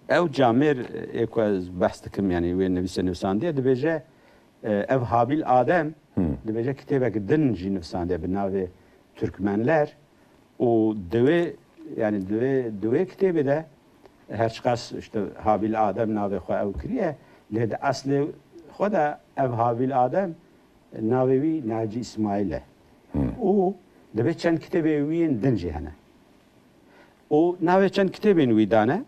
ew camêr ê ku ez behs dikim, yanî wê nivîsê nivîsandiye, dibêje, e, ev Habîl Adem, Hmm. dibêje kitêbek din jî nivîsandiye bi navê Türkmenler. Û di wê, yani di wê, di wê kitêbê de her çiqas işte Habîl Adem navê xwe ew kiriye, lê di eslê xwe de ev Habîl Adem navê wî Naci Îsmaîl e. Hmm. Û dibê çend kitêbê wî yên din jî hene. Û navê çend kitêbên wî dane.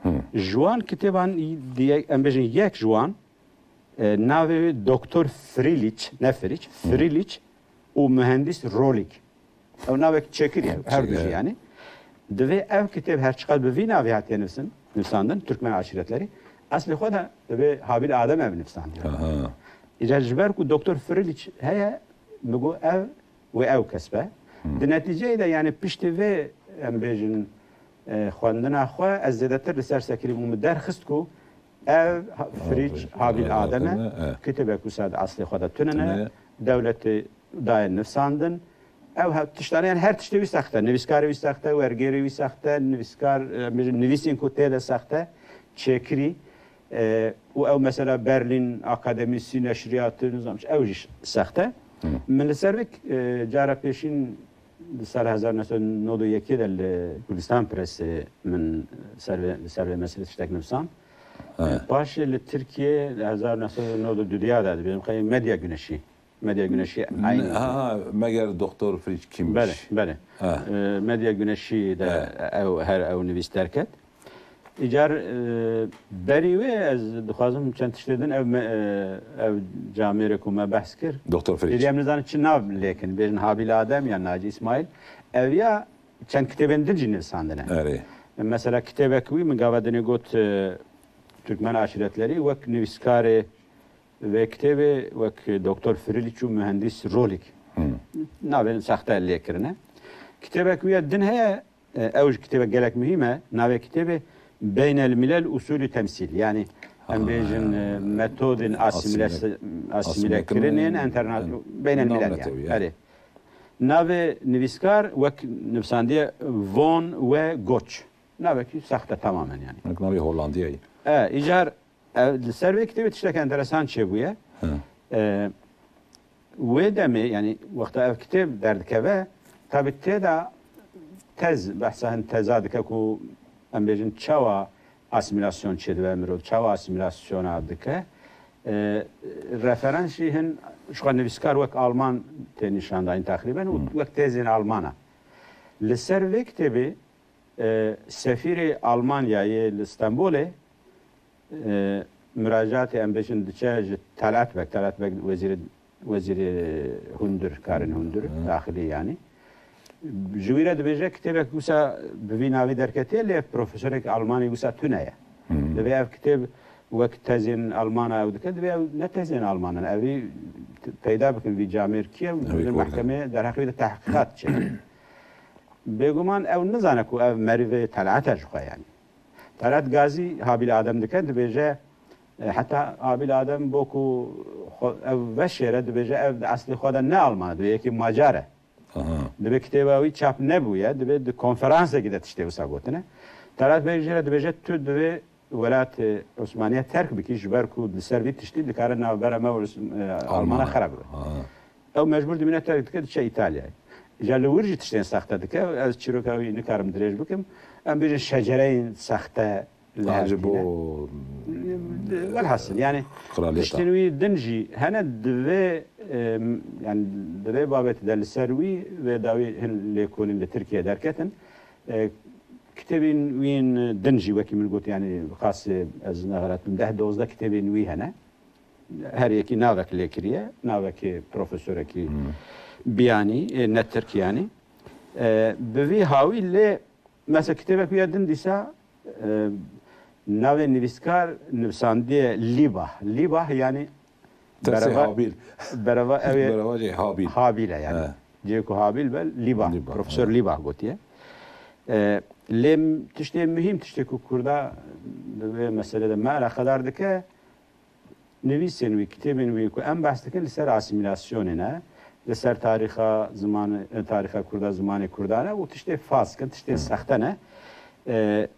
Hmm. Ji wan kitêban diye, em bêjin yek ji wan, e, navê wê Doktor Friliç, ne Firiç, Hmm. Friliç û Mühendis Rolik. Ew navek çêkirî ye, her du jî, evet. Yani. Divê ev kitêb her çiqas bi vî navê hatiye nivîsin, nivîsandin, Türkmen Aşiretleri, eslê xwe de divê Habîl Adem ev nivîsandiye. Aha. Îcar ji ber ku Doktor Friliç heye, min got ev wê ew kes be. Hmm. Di netîceyê de, yani piştî vê, em bêjin, e, xwendina xwe, ez zêdetir li ser sekirî bûm, min derxist ku ev ha-, Firiç Habîl Habîl Adem e, Adem e, e. Kitêbek wisa di eslê xwe de tune ne, Tune. Dewletê daye nivîsandin. Ew he-, tiştane, yani her tiştê wî sexte, nivîskarê wî sexte, wergêrê wî sexte, nivîskar, e, em bêjin, nivîsên ku tê de sexte, çêkirî, e, û ew mesela Berlîn Akademisi neşriyatı, nizam, ew jî sexte. Hı. Min li ser vê, e, cara pêşîn di sala hezar neh sed nod û yekê de li Kurdistan Presê min ser vê, li ser vê meselê tiştek nivîsand. He. Paşê li Tirkiye li hezar neh sed nod û du de dibêjim, qey Medya Güneşi. Medya Güneşi Ne, aynı. Ha, ha, meger Doktor Fritz kimmiş? Belê, belê. Ha. E, Medya Güneşi de Ha. ew, her ew nivîs derket. Îcar, e, berî wê ez dixwazim çend tiştê din ev me, e, ev camêrê ku me behs kir. Doktor Fritz. Êdî em nizanin çi nav lêkin. Bêjin Habil Adem ya Naci İsmail. Ev ya çend kitêbên din jî nivîsandine. Erê. Mesela kitêbek wî min gava dinê got, e, Türkmen Aşiretleri wek nivîskarê vê kitêbê wek Doktor Friliç û Mühendis Rolik. Navên sexte lê kirine. Kitêbek wî ya din heye, e, ew ji kitêbek gelek muhîm e. Navê kitêbê Beynelmilel Usulü Temsil. Yani em bêjin, e, metodên asimile, asimile kirinên enterna-, beynelmilel yani. Erê. Navê nivîskar wek nivîsandiye Von ve Goç. Navekî sexte tamamen yani. Wek navê Hollandiyayê. E, îcar, e, li ser vê kitêbê tiştek enteresan çêbûye. Hı. E, wê demê, yani wexta ev kitêb derdikeve, tabi tê de tez, behsa hin teza dike ku em bêjin çawa asimilasyon çêdibe mirov, çawa asimilasyona dike. E, referans jî hin ji xwe nivîskar wek Alman tê nîşandayîn teqrîben û wek tezên Almana. Li ser vê kitêbê, e, sefîrê Almanyayê li Stenbolê, e, muracaatê em bêjin diçe ji Talat Beg, Talat Beg wezîrê, wezîrê hundir, karên hundir, daxilî yani. Ji wî re dibêje kitêbek wisa bi vî navî derketiye, lê profesorek Almanî wisa tune ye. Divê ev kitêb wek tezên Almana ew dike, divê ew ne tezên Almanan, evî peyda bikin vî camêr kî ye û di mehkemê derheqê wî de tehqîqat çêbe. Bêguman ew nizane ku ev merivê Talat e ji xwe yani. Talat gazî Habil Adem dike, dibêje, e, heta Habil Adem bo ku xwe, ev veşêre, dibêje ev di eslê xwe de ne Alman e, dibê yekî Macar e. Aha. Dibê kitêba wî çap nebûye, dibê di konferansekî de tiştê wisa gotine. Talat Beg jê re dibêje tu divê welatê Osmaniye terk bikî, ji ber ku li ser vî tiştî dikare navbera me û Os-, e, Almana xerab bibe. Aha. Ew mecbûr dimîne terk dike, diçe Îtalyayê. Îcar li wir jî tiştên sexte dike. Ez çîroka wî nikarim dirêj bikim. Em bêjin şecereyên sexte li hev tîne. Welhasil, yani tiştên wî din jî hene, divê, e, yani divê babetê de li ser wî vê dawî hin lêkolîn li Tirkiye derketin. E, kitêbên wîn din jî wekî min got, yani xas ez nexeretim deh dozdeh kitêbên wî hene. Her yekî navek lê kiriye, navekî profesorekî biyanî, e, ne tirk yanî. E, bi vî hawî lê, mesela kitêbek wî ya din dîsa, e, navê nivîskar nivîsandiye Lîbah. Lîbah yanî bereva, Habil. Bereva ew ê Bereva jê Habil. Habil e yani. He. Cihê ku Habil be, Lîbah. Lîbah, Profesor he. Lîbah gotiye. E, lê tiştê muhîm, tiştê ku Kurda di vê meselê de me eleqedar dike, nivîsên wî, kitêbên wî ku em behs dikin li ser asîmîlasyonê ne, li ser tarîxa ziman-, tarîxa Kurda, zimanê Kurdan e û tiştê fas dikin, tiştê sexte ne. E,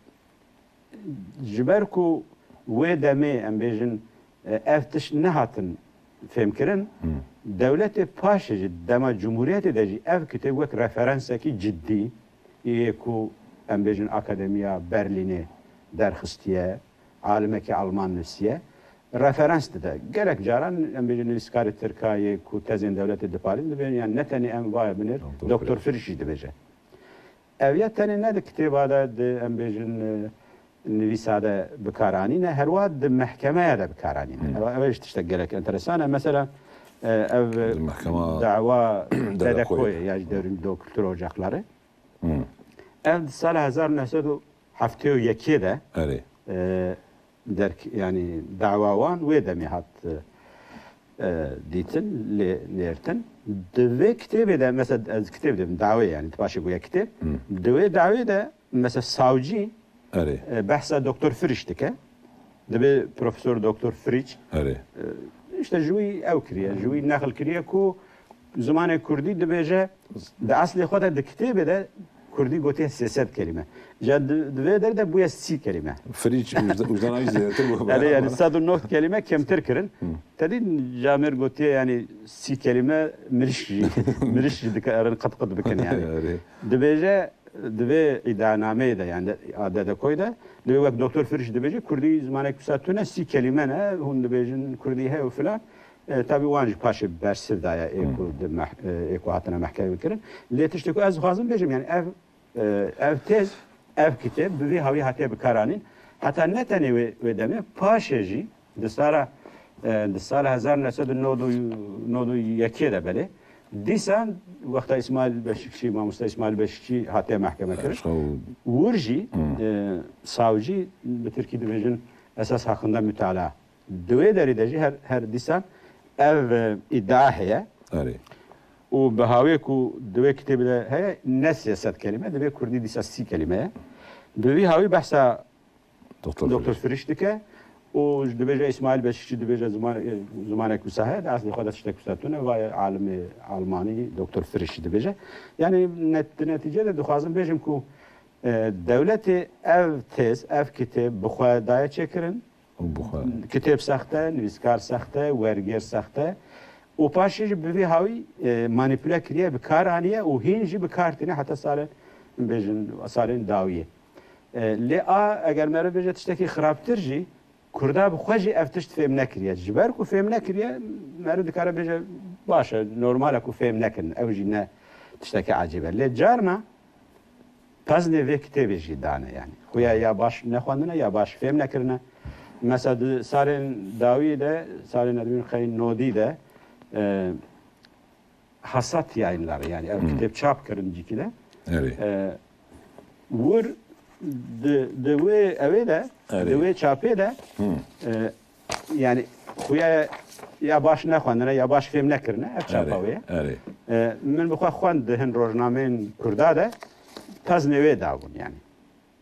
ji ber ku wê demê, em bêjin, e, ev tişt nehatin fêmkirin, dewletê paşê jî dema Cumhuriyetê de jî ev kitêb wek referansekî cidî, yê ku, em bêjin, Akademiya Berlînê derxistiye, alimekî Alman nivîsiye. Referans dide. Gelek caran, em bêjin, nivîskarê Tirka yê ku tezên dewletê dipalin dibên, yan ne tenê em vaya binêr, Doktor Doktor Frisch. Frisch jî dibêje. Ev ya tenê ne di kitêba de, di, em bêjin, e, nivîsa de bikaranîne, herwa di mehkemeya de bikaranîne. Hmm. Ev, ev jî tiştek gelek enteresan e. Mesela, e, ev Di mehkema dawa Dedekoyê. Dedekoyê ya ji Dewrîm Doğu Kültür Ocakları. Hmm. Ev di sala hezar neh sed û heftê û yekê de, Erê. e, derk-, yani dawa wan wê demê hat, e, dîtin, lê nêrtin. Di vê kitêbê de, mesela ez kitêb dibim, dawê yani, paşê bûye kitêb. Hmm. Di wê dawê de, mesela savcî, Erê. e, behsa Doktor Frisch dike. Dibê Profesor Doktor Frisch. Erê. E, işte ji wî ew kiriye, ji wî neqil kiriye ku zimanê kurdî dibêje, di eslê xwe de di kitêbê de kurdî gotiye sê sed kelîme. Ja di, di vê der de bûye sî kelîme. Frisch, wijda-, wijdanavî zêdetir bû. Erê, yani sed û nod kelîme kêmtir kirin. Hı. Te dî camêr gotiye, yani sî kelîme mirîş jî, mirîş jî dikarin qit qit bikin yani. Erê. Dibêje, di vê îdianameyê de, yani de, a Dedekoyê de, divê wek Doktor Frisch dibêje, kurdî zimanek wisa tune, sî kelîme ne, hûn dibêjin kurdî heye û filan. E, tabî wan jî paşê bersiv daye, ê ku Hmm. di meh-, e, ê ku hatine mehkemê kirin. Lê tiştê ku ez dixwazim bêjim, yani ev, e, ev tez, ev kitêb bi vî hawî hatiye bikaranîn. Heta ne tenê wê, wê demê, paşê jî di sala, e, di sala hezar neh sed û nod û yekê de belê, dîsan wexta Îsmaîl Beşikçî, mamoste Îsmaîl Beşikçî hatiye mehkeme kirin. Eşxew. Wir jî, Hmm. e, savcî, bi tirkî dibêjin esas hakkında mütalaa. Di wê derê de jî her, her dîsan ev, e, îdia heye. Erê. û bi hawê ku di wê kitêbê de heye, ne sê sed kelîme, di vê kurdî dîsa sî kelîme ye. Bi vî hawî behsa Doktor Doktor Firiş. Firiş dike û ji dibêje, Îsmaîl Beşikçî dibêje ziman-, zimanek wisa heye, di eslê xwe de tiştek wisa tune, va ye alimê Almanî Doktor Firiş dibêje. Yanî net-, di netîce de dixwazim bêjim ku, e, dewletê ev têz, ev kitêb bi xwe daye çêkirin. Û bi xwe. Kitêb sexte, nivîskar sexte, wergêr sexte. Û paşê jî bi vî hawî, e, manîpule kiriye, bi kar aniye û hîn jî bi kar tîne heta salên, bêjin, salên dawiyê. E, lê a, eger meriv bêje tiştekî xirabtir jî, Kurda bi xwe jî ev tişt fêm nekiriye. Ji ber ku fêm nekiriye, meriv dikare bêje, baş e, normal e ku fêm nekin. Ew jî ne tiştekî ecêb e. Lê carna peznê vê kitêbê jî dane, yanî. Xuya ya baş nexwendine, ya baş fêm nekirine. Mesela di salên dawiyê de, salên nedimîn xeyî nodî de, e, Hasat Yayınları, yanî ev Hmm. kitêb çap kirin cîkî de. Erê. E, wir di, di wê ewê de, Erê. di wê çapê de, Hmm. e, yanî xuya ya baş nexwendine, ya baş fêm nekirine, ev çapa Erê. wê ye. Erê. E, min bi xwe xwend di hin rojnameyên Kurda de, peznê wê dabûn, yanî.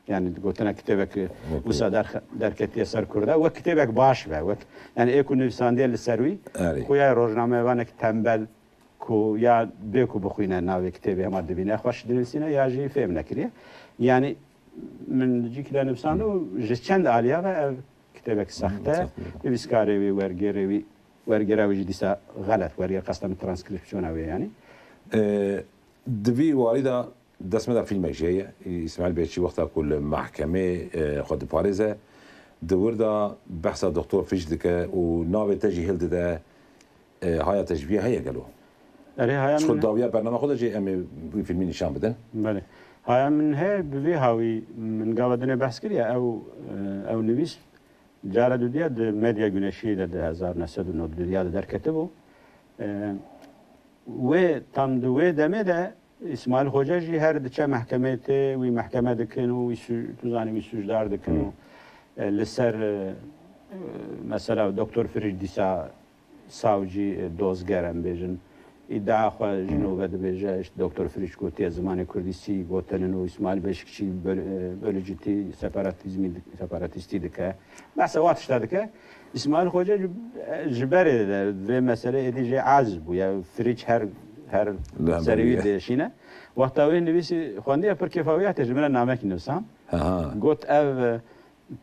Yanî gotina kitêbek Wekî. wisa derxe-, derketiye ser Kurda. Wek kitêbek baş be. Wek, yanî ê ku nivîsandiye li ser wî, Erê. xuya rojnamevanek tembel ku ya bê ku bixwîne navê kitêbê hema dibîne, xweş dinivîsîne ya jî fêm nekiriye. Yanî min cîkî de nivîsand û ji çend aliya ve ev kitêbek sexte, Sax bû. nivîskarê wî, wergêrê wî, wergêra wî jî dîsa xelet, wergêr qesta min transkripsiyona wê yanî. Ee, di vî warî de Dest me de fîlmek jî heye. Îsmaîl Beşî wexta ku li mehkemê, e, xwe diparêze, di wir de behsa Doktor Fîç dike û navê te jî hildide, e, haya te ji vî heye gelo? Erê, haya Ji xwe min dawiya bernama xwe de jî em ê wî fîlmî nîşan bidin. Belê. Haya min heye, bi vî hawî min gava dinê behs kiriye, ew, e, ew nivîs cara dudiya di Medya Güneşi de di hezar neh sed û nod dudiya de derketibû. E, wê, tam di wê demê de Îsmaîl Xoce jî her diçe mehkemeyê tê, wî mehkeme dikin û wî sü-, tu zanî wî sûcdar dikin û, Hmm. e, li ser, e, e, mesela Doktor Firiş dîsa savcî, e, dozger em bêjin, îdia xwe ji Hmm. nû ve dibêje, işte Doktor Firiş gotiye zimanê kurdî sî gotinin û Îsmaîl Beşikçî böl-, e, bölücütî, separatîzmî dik-, separatîstî dike. Behsa wa tişta dike. Îsmaîl Xoce ji, ji berê de vê meselê êdî jê aciz bû. Ya Firiç her, her Li hember serî wî wî ye. diêşîne. Wexta wê nivîsî xwendiye pir kêfa wî hate ji min re namekî nivîsand. Aha. Got ev, e,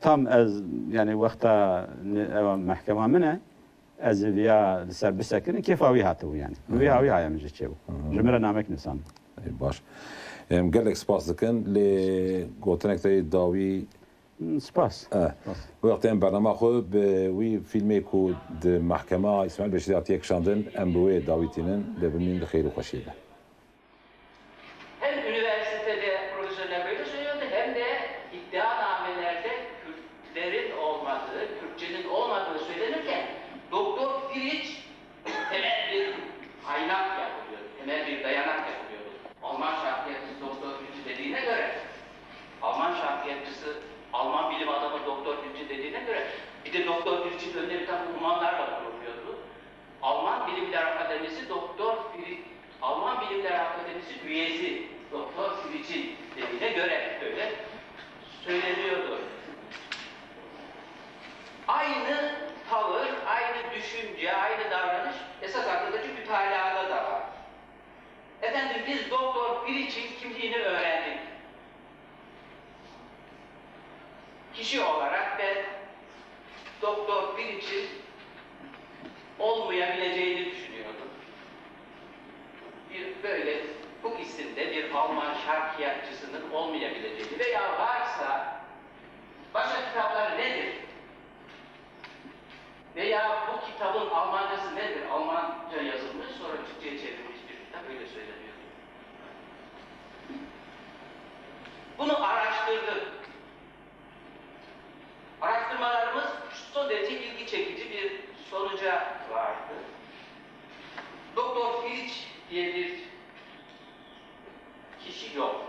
tam ez, yanî wexta ni-, ewa mehkema min e, ez ê viya li ser bisekirin, kêfa wî hatibû yanî. Bi vî Aha. hawî haya min jê çêbû. Aha. Ji min re namekî nivîsand. Ê, baş. Em gelek spas dikin, lê gotinek te yê dawî Spas. Eh, Spas. Wextê em bernama xwe bi wî fîlmê ku di mehkema Îsmaîl Beşîrê hatiye kişandin, em bi wê dawî tînin, lê bimînin di xêr û xweşiyê de. Hem üniversitede profesörler böyle söylüyordu, hem de iddianamelerde Kürtlerin olmadığı, Kürtçenin olmadığı söylenirken Doktor Firiç temel bir kaynak yapılıyordu, temel bir dayanak yapılıyordu. Alman şarkiyatçısı Doktor Fritz dediğine göre, Alman şarkiyatçısı, Alman bilim adamı Doktor Fritz dediğine göre, bir de Doktor Fritz'in önüne bir takım romanlarla vuruluyordu. Alman Bilimler Akademisi Doktor Fritz, Alman Bilimler Akademisi üyesi Doktor Fritz'in dediğine göre böyle söyleniyordu. Aynı tavır, aynı düşünce, aynı davranış esas akıldaki mütalada da var. Efendim, biz Doktor Frittz'in kimliğini öğrendik. Kişi olarak ben Doktor Fritz'in olmayabileceğini düşünüyordum. Bir böyle bu isimde bir Alman şarkiyatçısının olmayabileceğini veya varsa başka kitapları nedir? Veya bu kitabın Almancası nedir? Almanca yazılmış, sonra Türkçe'ye çevrilmiş bir kitap, öyle söyleniyor. Bunu araştırdık. Araştırmalarımız son derece ilgi çekici bir sonuca vardı. Doktor Fritz diye bir kişi yok.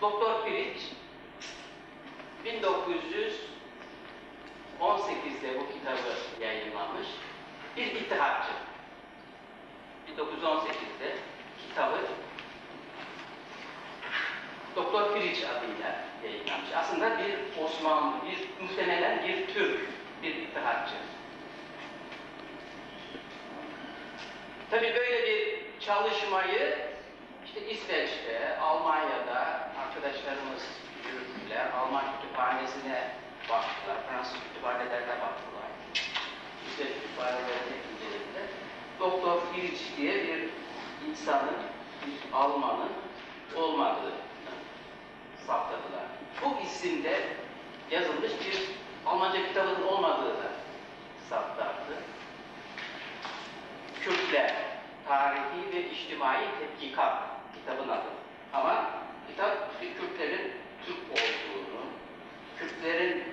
Doktor Fritz bin dokuz yüz on sekizde bu kitabı yayınlamış bir ittihatçı. dokuz yüz on sekizde kitabı Doktor Firiç adıyla yayınlanmış. Aslında bir Osmanlı, bir muhtemelen bir Türk, bir ittihatçı. Tabii böyle bir çalışmayı işte İsveç'te, Almanya'da arkadaşlarımız yürüttüler. Alman kütüphanesine baktılar, Fransız kütüphanelerine baktılar. İsveç kütüphanelerini incelediler. Doktor Firiç diye bir insanın, bir Almanın olmadığını saptadılar. Bu isimde yazılmış bir Almanca kitabın olmadığı da saptandı. Kürtler, Tarihi ve İçtimai Tetkikat kitabın adı. Ama kitap işte Kürtlerin Türk olduğunu, Kürtlerin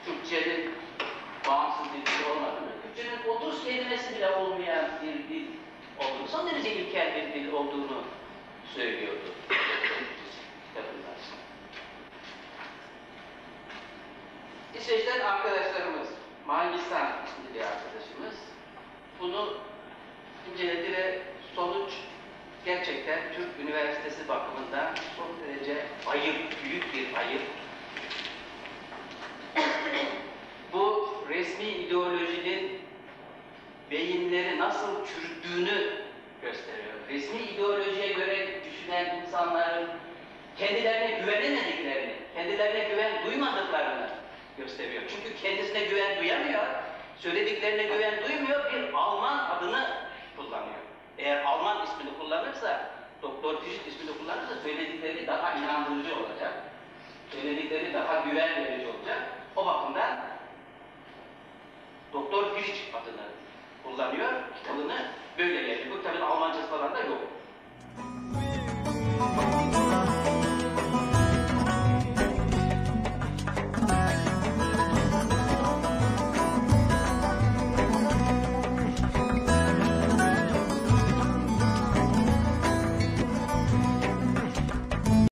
Türkçenin bağımsız bir dil olmadığını, Türkçenin otuz kelimesi bile olmayan bir dil olduğunu, son derece ilkel bir dil olduğunu söylüyordu kitabında. İsveç'ten arkadaşlarımız, Magnusson isimli bir arkadaşımız bunu inceledi ve sonuç gerçekten Türk Üniversitesi bakımından son derece ayıp, büyük bir ayıp. Bu resmi ideolojinin beyinleri nasıl çürüttüğünü gösteriyor. Resmi ideolojiye göre düşünen insanların kendilerine güvenemediklerini, kendilerine güven duymadıklarını gösteriyor. Çünkü kendisine güven duyamıyor, söylediklerine güven duymuyor, bir Alman adını kullanıyor. Eğer Alman ismini kullanırsa, Doktor Firiç ismini kullanırsa söyledikleri daha inandırıcı olacak. Söyledikleri daha güven verici olacak. O bakımdan Doktor Firiç adını kullanıyor. Kitabını